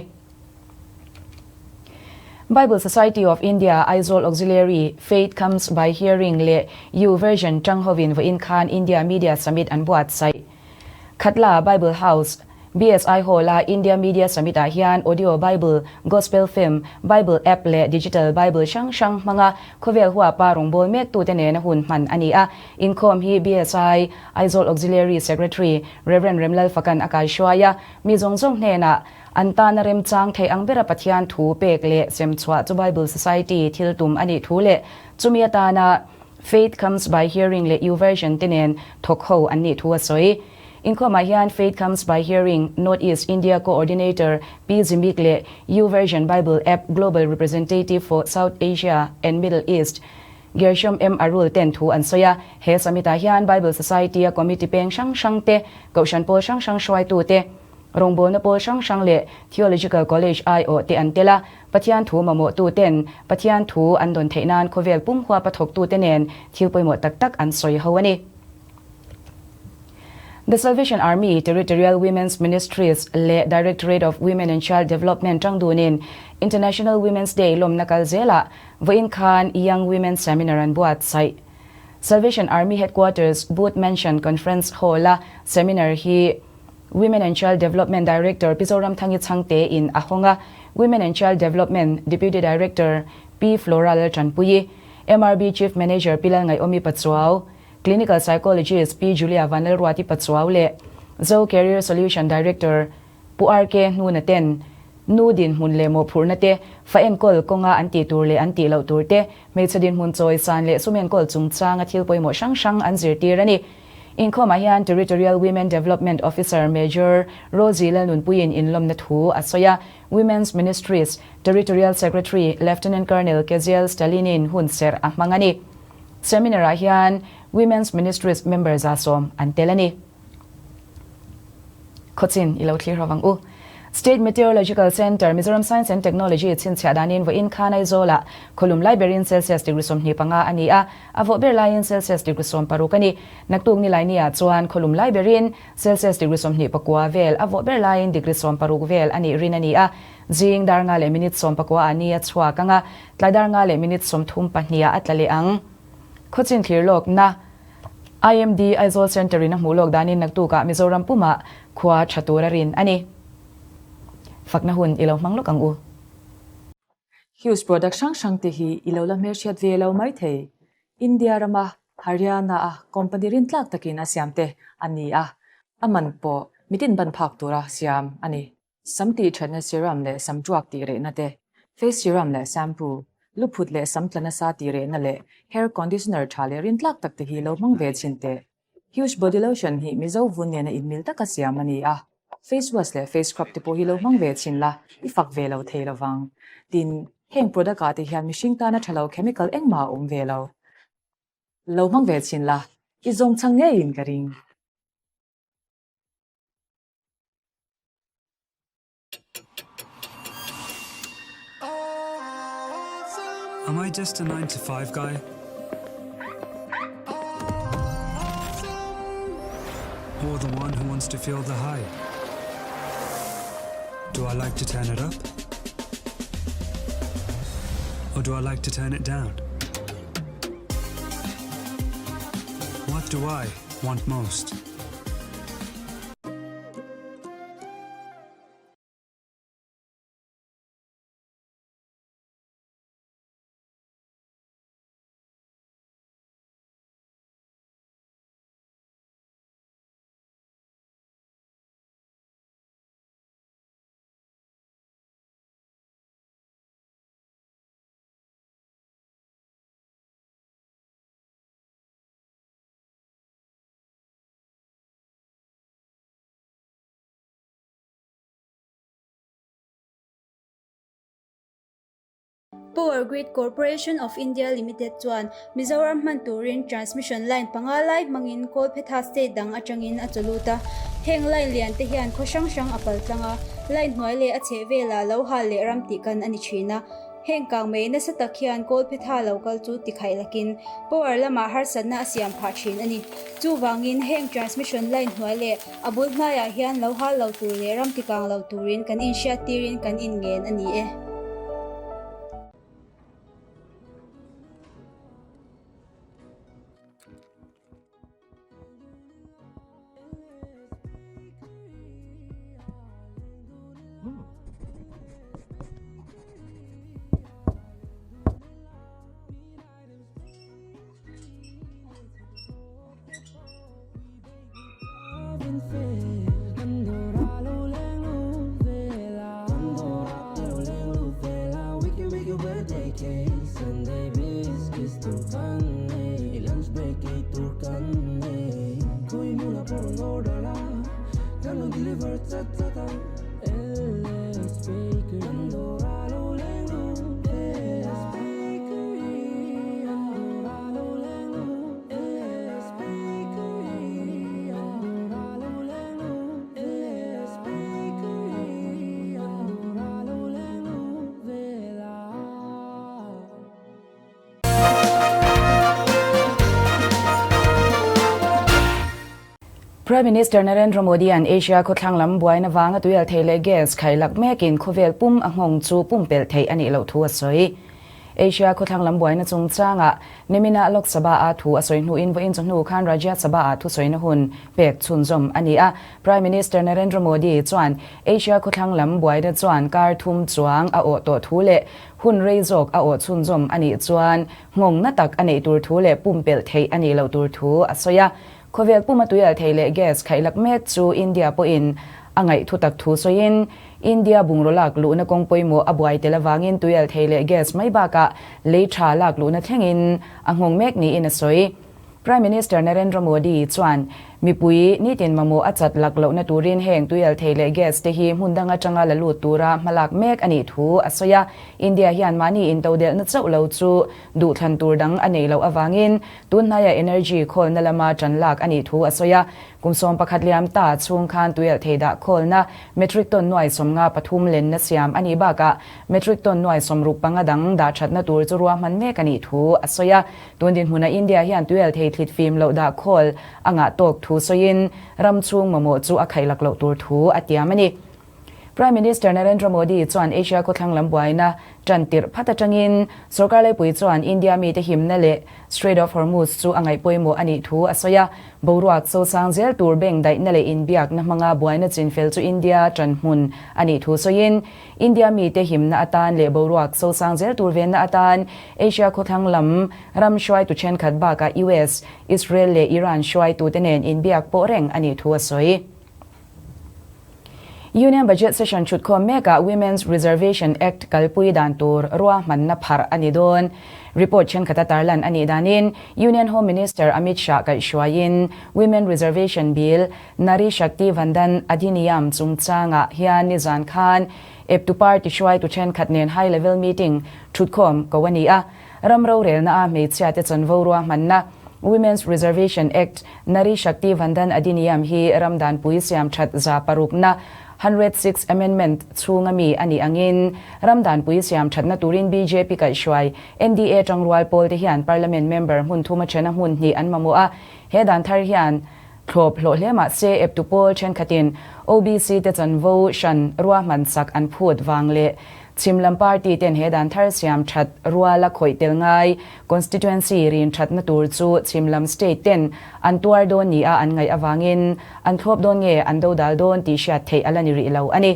Bible Society of India Aizawl Auxiliary, Faith Comes by Hearing leh YouVersion tang hovin vawiin khan India Media Summit an buatsaih. Khatla Bible House, BSI Hall-a India Media Summit-ah hian Audio Bible, Gospel Film, Bible App leh Digital Bible hrang hrang hmanga khawvel huapa rawngbâwl mektute nena hun hman a ni a. Inkhawm hi BSI Aizawl Auxiliary Secretary Rev. Remlal Fakan a kaihruai a, mi zawng zawng hnenah an tana remchang theih ang bera Pathian thu pek leh semchhuah chu Bible Society thil tum a nih thu leh chumi atana Faith Comes by Hearing leh YouVersion te nen thawk ho an nih thu a sawi. Inkhawmah hian Faith Comes by Hearing North East India Coordinator Pi Zimik leh YouVersion Bible App Global Representative for South Asia and Middle East Gershom M. Arul ten thu an sawi a. He summit-ah hian Bible Society-a committee peng hrang hrang te, kohhran pawl hrang hrang hruaitu te, Rawngbawlna pawl hrang hrang leh Theological College aiawh te an tel a, Pathian thu mamawhtu ten Pathian thu an dawn theih nan khawvel pum huapa thawktute nen thil pawimawh tak tak an sawi ho a ni. The Salvation Army, Territorial Women's Ministries leh Directorate of Women and Child Development tang dunin International Women's Day lawmna kal zelah vawiin khan Young Women's Seminar an buatsaih. Salvation Army Headquarters Booth Mansion Conference Hall-a seminar hi Women and Child Development Director Pi Zoramthangi Chhangte in a hawng a, Women and Child Development Deputy Director Pi Flora Laltanpuii, MRB Chief Manager Pi Lalngaihawmi Pachuau, Clinical Psychologist Pi Julia Vanlalruati Pachuau leh Zo Career Solution Director Pu RK Hnuna ten nu dinhmun leh mawhphurhna te, fa enkawl kawnga an tih tur leh an tih loh tur te, hmeichhe dinhmun chawisan leh sum enkawl chungchanga thil pawimawh hrang hrang an zirtir a ni. Inkhawmah hian Territorial Women Development Officer Major Rosie Lalnunpuiin inlawmna thu a sawi a, Women's Ministries Territorial Secretary Lieutenant Colonel Keziel Stalinin hunserh a hmang a ni. Seminar-ah hian Women's Ministries member 100 an tel a ni. Khawchin i lo thlir ho vang u. State Meteorological Centre, Mizoram Science and Technology chhinchhiah danin vawiin khan Aizawlah khawlum lai berin Celsius degree 25 a ni a, a vawh ber laiin Celsius degree 60 a ni. Naktuk Nilaini-ah chuan khawlum lai berin Celsius degree 29 vel, a vawh ber laiin degree 60 vel a nih rin a ni a. Zing dar nga leh minute 19 ah ni a chhuak ang a, tlai dar nga leh minute 32 ah a tla leh ang. Khawchin thlir lawkna. IMD Aizawl Centre in a hmuh lawk danin naktukah Mizoram pumah khua tha tur a rin a ni. Fakna hun i lo hmang lawk ang u. Hughes product hrang hrang te hi i lo la hmelhriat ve lo mai thei. India rama Haryana a company rintlak takin a siam te a ni a, a man pawh mitin ban phak tura siam a ni. Sam tih thatna serum leh sam tuak tih rehna te, face serum leh shampoo, lu phut leh sam tla nasa tih rehna leh hair conditioner tha leh rintlak tak te hi lo hmang ve chhin teh. Huge body lotion hi Mizo vun nena inmil taka siam a ni a, face wash leh face scrub te pawh hi lo hmang ve chhin la, i fak ve lo thei lo vang. Tin, heng product ah te hian mihring tana tha lo chemical engmah a awm ve lo. Lo hmang ve chhin la, i zawng chhang ngeiin ka ring. Am I just a 9 to 5 guy? Or the one who wants to feel the high? Do I like to turn it up? Or do I like to turn it down? What do I want most? Power Grid Corporation of India Limited chuan Mizoram hman turin transmission line panga lai hmangin Kawlphetha state dang atangin a chaw lut a. Heng line lian te hian khaw hrang hrang a pal tlang a, line hnuai leh a chheh velah lo hal leh ram tih kan a ni thin a. Heng kangmei nasa tak hian kawlphetha lo kal chu tikhaih lakin power lamah harsatna a siam phah thin a ni. Chuvangin heng transmission line hnuai leh a bul hnaiah hian lo hal lo tur leh ram tikang lo turin kan inhriattirin kan inngen a ni e. Prime Minister Narendra Modi-a'n Asia khawthlang lam buaina vanga tuial thei leh gas khailak mekin khawvel pum a nghawng chu pumpelh theih a nih loh thu a sawi. Asia khawthlang lam buaina chungchangah Nimina Lok Sabha-a thu a sawi hnuin vawiin chawhnu khan Rajya Sabha-ah thusawina hun pek chhunzawm a ni a. Prime Minister Narendra Modi chuan Asia khawthlang lam buaina chuan kar thum chuang a awh tawh thu leh hun rei zawk a awh chhunzawm a nih chuan nghawng na tak a neih tur thu leh pumpelh theih a nih loh tur thu a sawi a. Khawvel puma tuial thei leh gas khaihlak mek chu India pawhin a ngaih thu tak thu sawiin India bungraw lak luhna kawng pawimawh a buai tel avangin tuial thei leh gas mai bakah lei tha lak luhna thlengin a nghawng mek niin a sawi. Prime Minister Narendra Modi chuan mipui nitin mamawh a chat lak lohna turin heng tuial thei leh gas te hi hmun dang atanga la lut tura hmalak mek a nih thu a sawi a. India hian mahni intodelhna chauh lo chu duhthlan tur dang a neih loh avangin tunhnaiah energy khawlna lama tan lak a nih thu a sawi a. Kum 11 liam ta chhung khan tuialh thei dah khawlna metric ton nuai 53 lenna siam a nih bakah metric ton nuai 65 dang dah thatna tur chu ruahman mek a nih thu a sawi a. Tun dinhmunah India hian tuialh thei thlit fim loh dah khawl a ngah tawk thu sawiin ram chhung mamawh chu a khaihlak loh tur thu a tiam a ni. Prime Minister Narendra Modi chuan Asia khawthlang lam buaina tan tirh phat atangin sorkar laipui chuan India mite himna leh Strait of Hormuz chu a ngaih pawimawh a nih thu a sawi a. Boruak sosang zel tur bank daihna leh inbiakna hmanga buaina chinfel chu India tan hmun a nih thu sawiin India mite himna atan leh boruak sosang zel tur venna atan Asia khawthlang lam ram hruaitu thenkhat bakah US, Israel leh Iran hruaitute nen inbiak pawh reng a nih thu a sawi. Union Budget Session thutkhawm mekah Women's Reservation Act kalpui dan tur ruahmanna pharh a ni dawn. Report thenkhat a tarlan a nih danin Union Home Minister Amit Shah kaihhruaiin Women Reservation Bill, Nari Shakti Vandan Adhiniyam chungchangah hian nizan khan eptu party hruaitu thenkhat nen high level meeting thutkhawm ko a ni a. Ram rorelna a hmeichhia te chanvo ruahmanna Women's Reservation Act, Nari Shakti Vandan Adhiniyam hi ram danpui siam that 106na, 106 Amendment, chhunga mi a nih angin ram danpui siam thatna turin bjp kaihhruai NDA tangrual pawl te hian Parliament member hmun thuma thena hmun hnih an mamawh a, he dan thar hian thlawp hlawh hle mah se eptu pawl thenkhatin OBC te chanvo hran ruahman sak an phut vang leh Chhim lam party ten he dan thar siam that ruala khawih tel ngai constituency rin thatna tur chu chhim lam state ten an tuar dawn ni a an ngaih avangin an thlawp dawn nge an do dal dawn tih hriat theih a la ni rih lo a ni.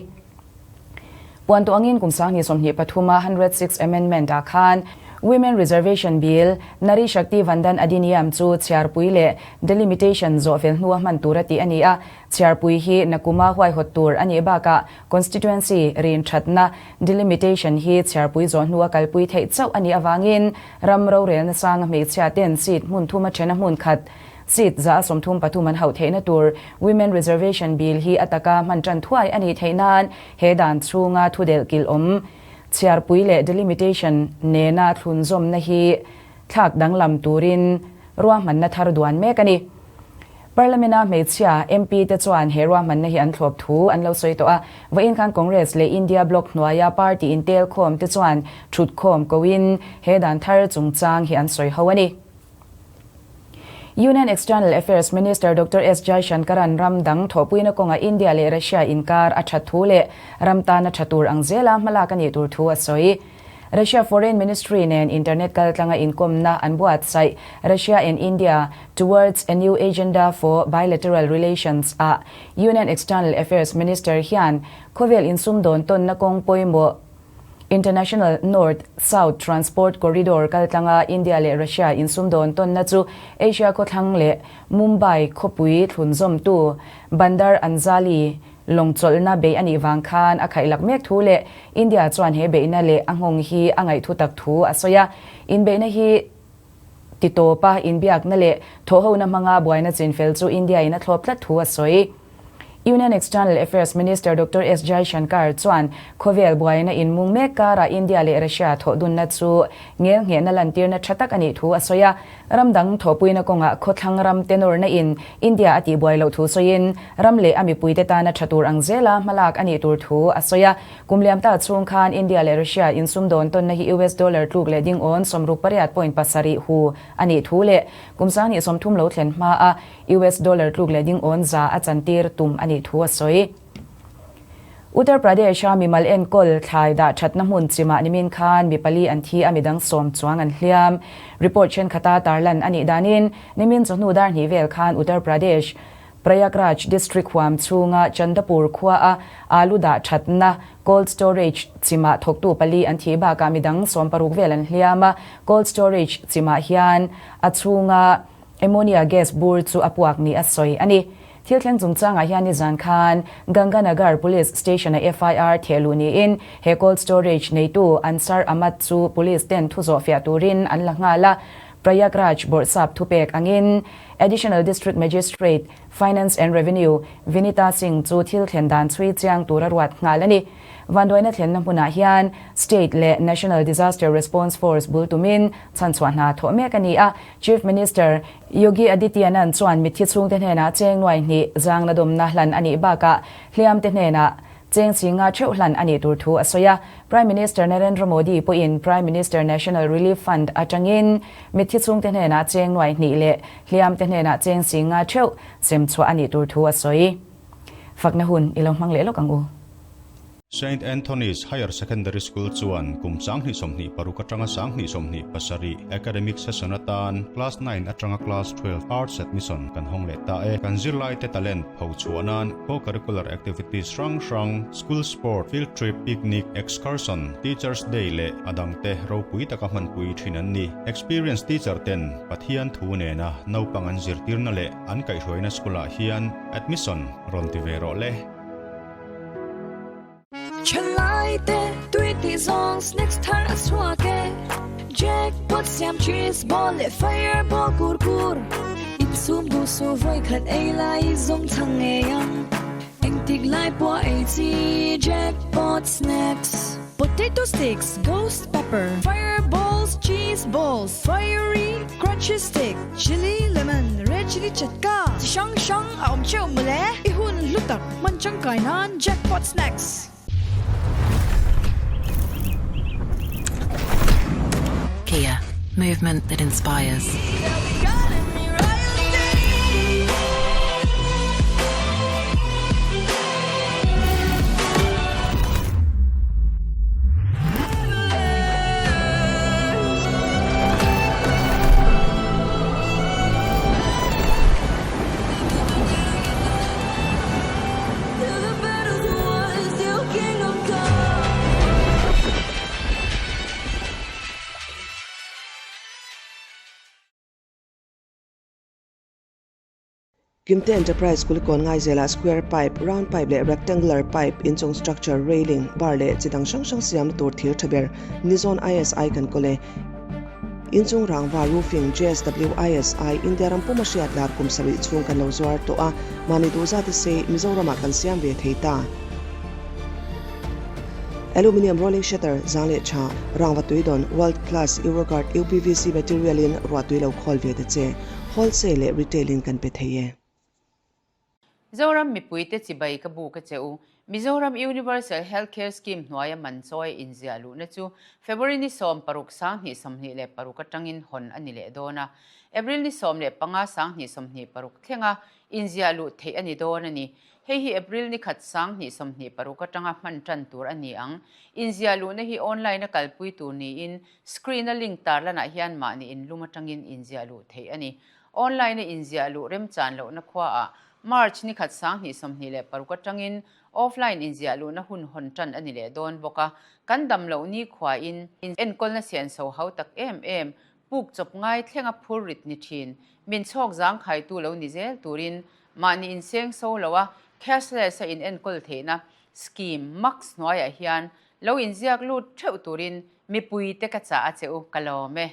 Puan tawh angin kum 2023 a 106 Amendment ah khan Women Reservation Bill, Nari Shakti Vandan Adhiniyam chu chhiarpui leh delimitation zawh fel hnua hman tur a tih a ni a, chhiarpui hi nakuma huaihawt tur a nih bakah Constituency rin thatna, delimitation, hi chhiarpui zawh hnua kalpui theih chauh a nih avangin ram rorelna sanga hmeichhia ten seat hmun thuma thena hmun khat seat 133 an hauh theihna tur Women Reservation Bill hi a taka hman tan thuai a nih theih nan he dan chhunga thudelh kilh awm chhiarpui leh delimitation nena thlunzawmna hi thlak danglam turin ruahmanna thar duan mek a ni. Parliament-a hmeichhia MP te chuan he ruahmanna hi an thlawp thu an lo sawi tawh a, vawiin khan Congress leh India bloc hnuaia party intelkhawm te chuan thutkhawm koin he dan thar chungchang hi an sawi ho a ni. Union External Affairs Minister Doctor S Jaishankar-a'n ram dang thawhpuina kawnga India leh Russia inkar a that thu leh ram tana tha tur ang zela hmalak a nih tur thu a sawi. Russia Foreign Ministry nen internet kaltlanga inkawmna an buatsaih Russia and India Towards a New Agenda for Bilateral Relations ah Union External Affairs Minister hian khawvel insumdawn tawnna kawng pawimawh International North South Transport Corridor kaltlanga India leh Russia insumdawn tawnna chu Asia khawthlang leh Mumbai khawpui thlunzawmtu Bandar Anzali Lawng chawlhna beih a nih vang khan a khaihlak mek thu leh India chuan he beihna leh a nghawng hi a ngaihthu tak thu a sawi a. Inbeihna hi ti tawpa inbiakna leh thawhhona hmanga buaina chinfel chu India in a thlawp tlat thu a sawi. Union External Affairs Minister Doctor S Jaishankar chuan khawvel buaina inmung mek karah India leh Russia thawhdunna chu ngelnghehna lantirna tha tak a nih thu a sawi a. Ram dang thawhpuina kawngah khawthlang ram te nawrna in India a tihbuai loh thu sawiin ram leh a mipuite tana tha tur ang zela hmalak a nih tur thu a sawi a. Kum liam ta chhung khan India leh Russia insumdawn tawnna hi US dollar tluk leh dingawn 68.7 hu a nih thu leh kum 2030 lo thlen hma a US dollar tluk leh dingawn za a chantir tum a nih thu a sawi. Uttar Pradesh-a mimal enkawl thlai dah thatna hmun chimah nimin khan mi pali an thi a, midang sawm chuang an hliam. Report thenkhat-a tarlan a nih danin nimin chawhnu dar hnih vel khan Uttar Pradesh, Prayagraj district huam chhunga Chandapur khuaa alu dah thatna cold storage chimah thawktu pali an thih bakah midang 60 vel an hliam a, cold storage chimah hian a chhunga ammonia gas bur chu a puak ni a sawi a ni. Thil thleng chungchangah hian nizan khan Ganganagar Police Station-a FIR theh luh niin he cold storage neitu Ansar Ahmad chu police ten thu zawh fiah turin an la nghal a. Prayagraj bawrhsap thupek angin Additional District Magistrate, Finance and Revenue, Vinita Singh chu thil thlen dan chhui chiang tura ruat nghal a ni. Vanduaina thlenna hmunah hian State leh National Disaster Response Force bul tumin chhanchhuah hna thawh mek a ni a. Chief Minister Yogi Adityanath chuan mitthi chhungte hnenah cheng nuai hnih zangna dawmna hlan a nih bakah hliamte hnenah cheng chinga theuh hlan a nih tur thu a sawi a. Prime Minister Narendra Modi pawhin Prime Minister National Relief Fund atangin mitthi chhungte hnenah cheng nuai hnih leh hliamte hnenah cheng chinga theuh sem chhuah a nih tur thu a sawi. Fakna hun i lo hmang leh lawk ang u. Saint Anthony's Higher Secondary School chuan kum 2026 atanga 2027 academic session atan Class 9 atanga Class 12 Arts admission kan hawng leh ta e. Kan zirlaite talent pho chhuah nan co-curricular activities hrang hrang, school sport, field trip, picnic, excursion, Teachers Day leh a dangte ropui taka hmanpui thin an ni. Experienced teacher ten Pathian thu nena naupang an zirtirna leh an kaihhruaina school ah hian admission rawn ti ve rawh le. Thalaite tui tih zawng snacks thar a chhuak e Jackpot siam cheese ball leh fireball kur kur Insum duh su vawi khat ei lai zawng chhang ngei ang Engtik lai pawh ei chi Jackpot snacks Potato sticks, ghost pepper, fireballs, cheese balls, fiery crunchy stick, chilli lemon, red chilli chatka chi hrang hrang a awm theuh mawle. I hun hlu tak hman tangkai nan Jackpot Snacks. Kia, movement that inspires. Kimte Enterprise Kulikawn Ngaizelah square pipe, round pipe leh rectangular pipe, inchung structure, railing, bar leh chi dang hrang hrang siamna tur thir tha ber Nizon ISI kan kawl e. Inchung rangva roofing JSW ISI India ram puma hriat lar kum sarih chhung kan lo zuar tawh a, mahni duh zat se Mizoramah kan siam ve thei ta. Aluminium rolling shutter, zang leh tha, rangva tui dawn, world class Euroguard UPVC material in ruah tui lo khawl ve ta che. Wholesale leh retail in kan pe thei e. Zoram mipuite chibai ka bu ka che u. Mizoram Universal Health Care Scheme hnuaia man chawi inziah luhna chu February ni 16 2026 atangin hawn a ni leh dawn a. April ni 15 2026 thlenga inziah luh theih a ni dawn a ni. Hei hi April ni khat 2026 atanga hman tan tur a ni ang. Inziah luhna hi online a kalpui tur niin screen a link tarlanah hian mahni inlum atangin inziah luh theih a ni. Online a inziah luh remchan lohna khuaah March ni khat 2026 atangin offline inziah luhna hun hawn tan a ni leh dawn bawk a. Kan dam loh ni khuain enkawlna sianso hau tak em em, puk chawp ngai thlenga phur rit ni thin, min chhawk zangkhaitu lo ni zel turin mahni inseng so lo a cashless a inenkawl theihna scheme max hnuaiah hian lo inziak lut theuh turin mipuite ka chah a che u ka lawm e.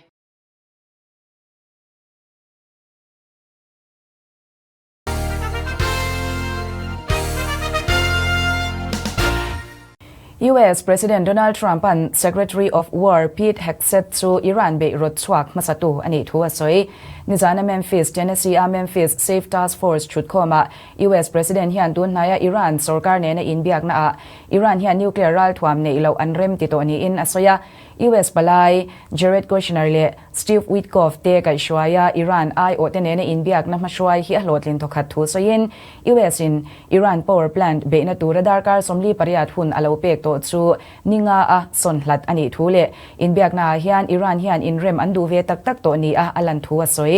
US President Donald Trump-a'n Secretary of War Pete Hegseth chu Iran beih rawt chhuak hmasatu a nih thu a sawi. Nizana Memphis, Tennessee-a Memphis Safe Task Force thutkhawmah US President hian tun hnaia Iran sorkar nena inbiaknaah Iran hian nuclear ralthuam neih loh an rem ti tawh niin a sawi a. US palai Jared Kushner leh Steve Witkoff te kaihhruaia Iran aiawhte nena inbiakna hmahruai hi a hlawhtlin thawkhat thu sawiin US in Iran power plant beihna tura darkar 48 hun a lo pek tawh chu ni nga a sawn hlat a nih thu leh inbiaknaah hian Iran hian inrem an duh ve tak tak tawh nia a lan thu a sawi.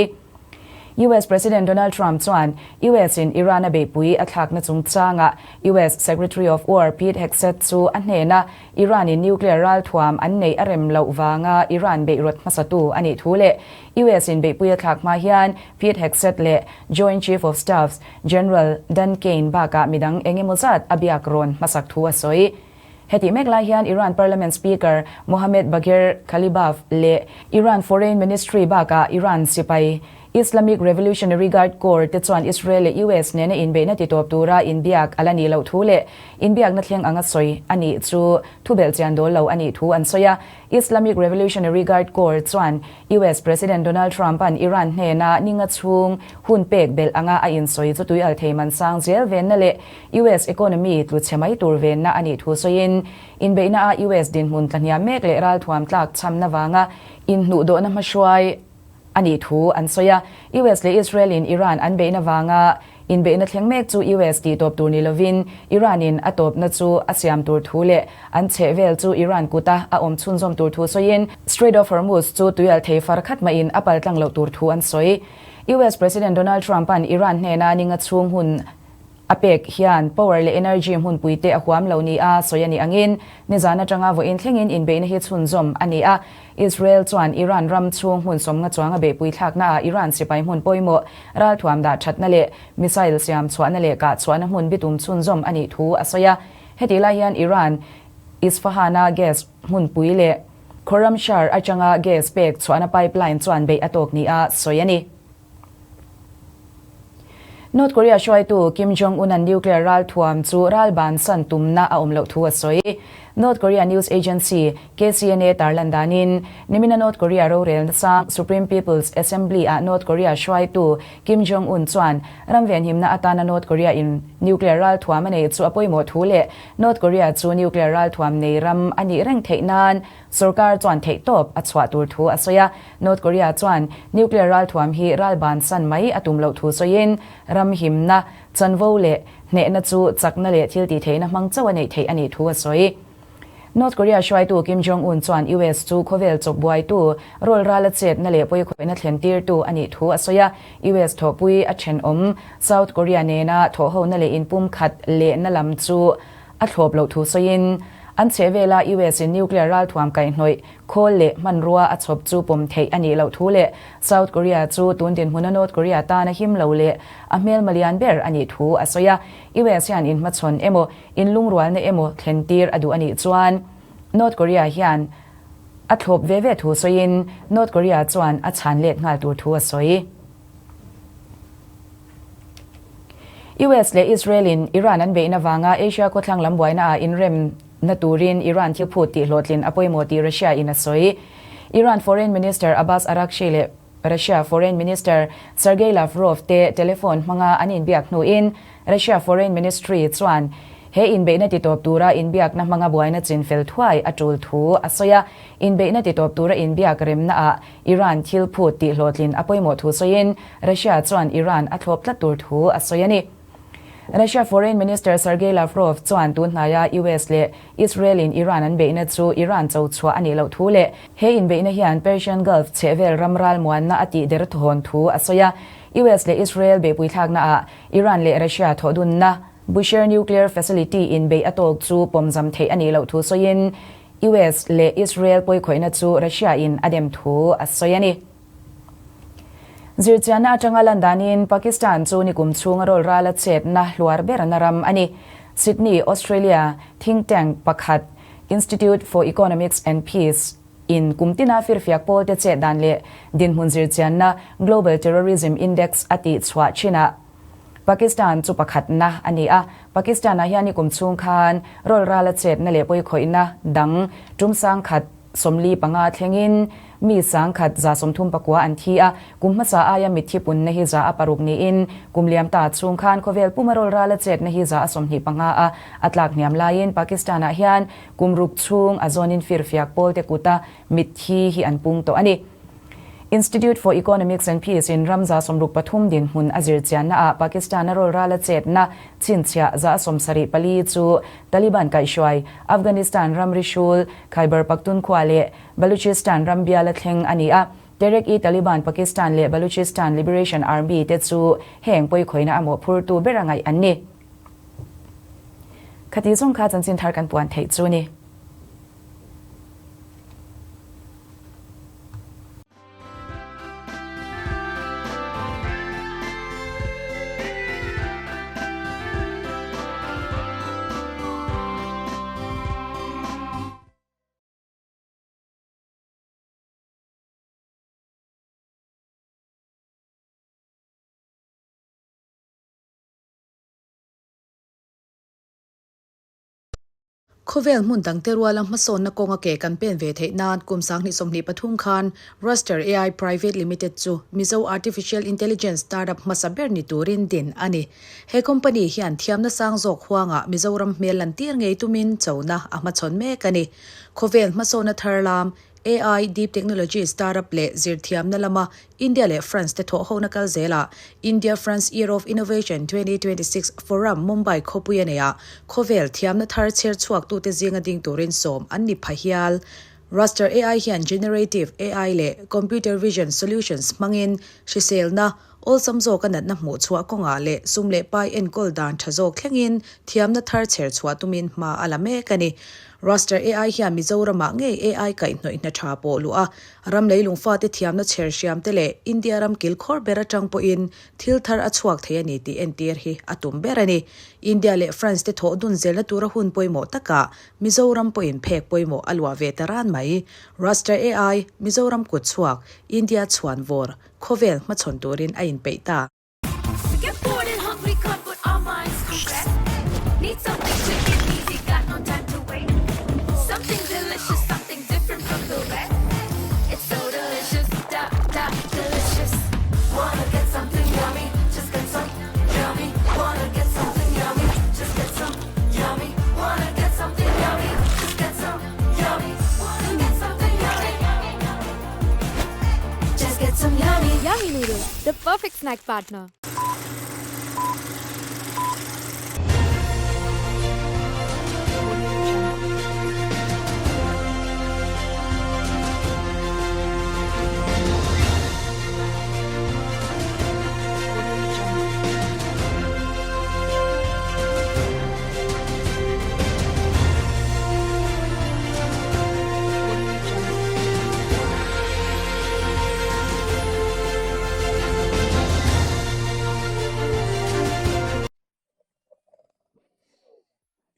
US President Donald Trump chuan US in Iran a beihpui a thlakna chungchangah US Secretary of War Pete Hegseth chu a hnena Iran in nuclear ralthuam an neih a rem loh vanga Iran beih rawt hmasatu a nih thu leh US in beihpui a thlak hma hian Pete Hegseth leh Joint Chief of Staffs General Dan Caine bakah midang eng emaw zat a biak rawn hmasak thu a sawi. Hetih mek lai hian Iran Parliament Speaker Mohammad Bagher Ghalibaf leh Iran Foreign Ministry bakah Iran sipai Islamic Revolutionary Guard Corps te chuan Israel leh US nena inbeihna titawp tura inbiak a la nih loh thu leh inbiakna thleng anga sawi a nih chu thubelh chian dawl lo a nih thu an sawi a. Islamic Revolutionary Guard Corps chuan US President Donald Trump-a'n Iran hnena ninga chhung hun pek belh anga a insawi chu tuial thei man sang zel venna leh US economy tlu chhe mai tur venna a nih thu sawiin, inbeihna-a US dinhmun tlahniam mek leh ralthuam tlak chhamna vanga inhnuhdawhna hmahruai a nih thu an sawi a. US leh Israel-in Iran an beihna vanga inbeihna thleng mek chu US tih tawp tur ni lovin Iran-in a tawpna chu a siam tur thu leh an chhehvel chu Iran kuta a awm chhunzawm tur thu sawiin Strait of Hormuz chu tuial thei far khat mahin a paltlang loh tur thu an sawi. US President Donald Trump-a'n Iran hnena ninga chhung hun A pek hian power leh energy hmunpui te a huam lo nia sawi a nih angin nizan atanga vawiin thlengin inbeihna hi chhunzawm a ni a. Israel chuan Iran ram chhung hmun sawmnga chuanga beihpui thlaknaah Iran sipai hmun pawimawh ralthuam dah thatna leh missile siam chhuahna leh kah chhuahna hmun bitum chhunzawm a nih thu a sawi a. Hetih lai hian Iran Isfahan-a gas hmunpui leh Khorramshahr atanga gas pek chhuahna pipeline chuan beih a tawk nia sawi a ni. North Korea hruaitu Kim Jong-un-a'n nuclear ralthuam chu ral bansan tumna a awm loh thu a sawi. North Korea news agency KCNA tarlan danin, nimina North Korea rorelna sang Supreme People's Assembly-ah North Korea hruaitu Kim Jong-un chuan ram venhimna atana North Korea-in nuclear ralthuam a neih chu a pawimawh thu leh North Korea chu nuclear ralthuam nei ram a nih reng theih nan Sorkar chuan theihtawp a chhuah tur thu a sawi a, North Korea chuan nuclear ralthuam hi ral bansan mai a tum loh thu sawiin, ram himna, chanvo leh hnehna chu chakna leh thil tihtheihna hmang chauh a neih theih a nih thu a sawi. North Korea hruaitu Kim Jong-un chuan US chu khawvel chawp buaitu, rawl rala chetna leh pawikhawihna thlentirtu a nih thu a sawi a, US thawhpui a thenawm South Korea nena thawhhona leh inpumkhat lehna lam chu A thlawp loh thu sawiin, an chheh vela US in nuclear ralthuam kaihhnawih, khawl leh hmanrua a chhawp chu pawm theih a nih loh thu leh South Korea chu tun dinhmuna North Korea tana him lo leh a hmelma lian ber a nih thu a sawi a. US hian inhmachhawn emaw, inlungrualna emaw thlentir a duh a nih chuan North Korea hian a thlawp ve ve thu sawiin North Korea chuan a chhan let nghal tur thu a sawi. US leh Israel in Iran an beihna vanga Asia khawthlang lam buaina ah inremna turin Iran thil phut tih hlawhtlin a pawimawh tih Russia in a sawi. Iran Foreign Minister Abbas Araghchi leh Russia Foreign Minister Sergei Lavrov te telephone hmanga an inbiak hnuin. Russia Foreign Ministry chuan he inbeihna titawp tura inbiakna hmanga buaina chinfel thuai a tul thu a sawi a. Inbeihna titawp tura inbiak remnaah Iran thil phut tih hlawhtlin a pawimawh thu sawiin Russia chuan Iran a thlawp tlat tur thu a sawi a ni. Russia Foreign Minister Sergei Lavrov chuan tun hnaia US leh Israel-in Iran an beihna chu Iran cho chhuah a nih loh thu leh he inbeihna hian Persian Gulf chhehvel ram ralmuanna a tih der thawn thu a sawi a. US leh Israel beihpui thlaknaah Iran leh Russia thawhdunna Bushehr nuclear facility in beih a tawk chu pawmzam theih a nih loh thu sawiin US leh Israel pawikhawihna chu Russia-in a dem thu a sawi a ni. Zirchianna atanga lan danin Pakistan chu nikum chhunga rawl rala chetna hluar berna ram a ni. Sydney, Australia think tank pakhat Institute for Economics and Peace in kum tina firfiak pawlte chet dan leh dinhmun zirchianna Global Terrorism Index a tih chhuah chinah Pakistan chu pakhatna a ni a. Pakistan-ah hian nikum chhung khan rawl rala chetna leh pawikhawihna dang tum sangkhat 45 thlengin mi 1134 an thi a, kum hmasa aia mitthi punna hi 6% niin kum liam ta chhung khan khawvel puma rawl rala chetna hi 25% a a tlak hniam laiin Pakistan-ah hian kum ruk chhung a zawnin firfiak pawlte kuta mitthi hi an pung tawh a ni. Institute for Economics and Peace in ram 63 dinhmun a zir chiannaah Pakistan-a rawl rala chetna chhinchhiah 74 chu Taliban kaihhruai Afghanistan ramri hrul Khyber Pakhtunkhwa leh Baluchistan ram biala thleng a ni a. Tehreek-i-Taliban Pakistan leh Baluchistan Liberation Army te chu heng pawikhawihna a mawhphurtu ber a ngaih an ni. Khati zawng kha chanchin thar kan puan theih chu ni. Khawvel hmun dangte ruala hmasawnna kawnga ke kan pen ve theih nan kum 2023 khan Raster AI Private Limited chu Mizo Artificial Intelligence startup hmasa ber ni turin din a ni. He company hian thiamna sang zawk huangah Mizoram hmel lantir ngei tumin chona a hmachhawn mek a ni. Khawvel hmasawnna thar lam AI, Deep Technology startup leh zirthiamna lama India leh France te thawhhona kal zelah India-France Year of Innovation 2026 Forum Mumbai khawpui a neihah khawvel thiamna thar chher chhuaktute zinga ding turin sawm an ni pha hial. Raster AI hian Generative AI leh Computer Vision Solutions hmangin hriselna, awlsam zawka natna hmuh chhuah kawngah leh sum leh pai enkawl dan tha zawk thlengin thiamna thar chher chhuah tumin hma a la mek a ni. Raster AI hian Mizoramah ngei AI kaihhnawih hna tha pawh luh a, ram leilung fate thiamna chher hriam te leh India ram kilkhawr ber atang pawhin thil thar a chhuak thei a ni tih entir hi a tum ber a ni. India leh France te thawh dun zelna tura hun pawimawh takah Mizoram pawhin phek pawimawh a luah ve ta ran mai. Raster AI, Mizoram kut chhuak, India chhuan vawr, khawvel hmachhawn turin a inpeih ta. Yummy noodles, the perfect snack partner.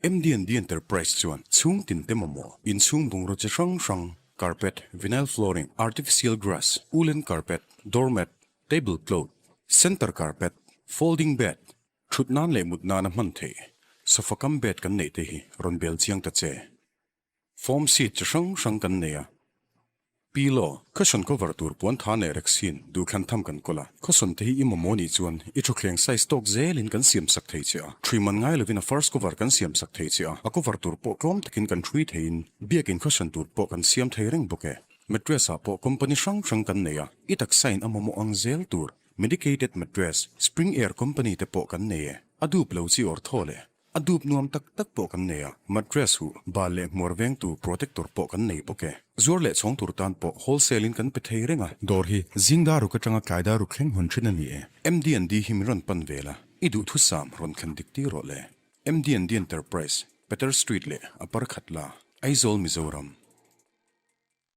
MDND Enterprise chuan chhung tin te mamawh inchhung bungraw chi hrang hrang, carpet, vinyl flooring, artificial grass, woolen carpet, doormat, table cloth, center carpet, folding bed, Thut nan leh mut nana hman theih sofa kam bed kan neih te hi rawn bel chiang ta che. Foam seat chi hrang hrang kan nei a. Pillow, Cushion cover tur puan tha nei rek sin duhthlan tham kan kawl a. Cushion te hi i mamawh nih chuan i thutthleng size tawk zelin kan siam sak thei che a. Thui man ngai lovin a first cover kan siam sak thei che a, a cover tur pawh tlawm takin kan thui theiin biakin cushion tur pawh kan siam thei reng bawk e. Mattress ah pawh company hrang hrang kan nei a, i taksa in a mamawh ang zel tur medicated mattress, spring air company te pawh kan nei e. A dup lo chi awr thaw le. A dup nuam tak tak pawh kan nei a, mattress huh, bal leh hmuar vengtu protector pawh kan nei bawk e. Zuar leh chhawng tur tan pawh wholesale in kan pe thei reng a. Dawr hi zing dar ruk atanga tlai dar ruk thleng hawn thin a ni e. MD&D hi min rawn pan vel a, i duhthusam rawn thlen dik tir rawh le. MD&D Enterprise, Peter Street leh a par khat la, Aizawl Mizoram.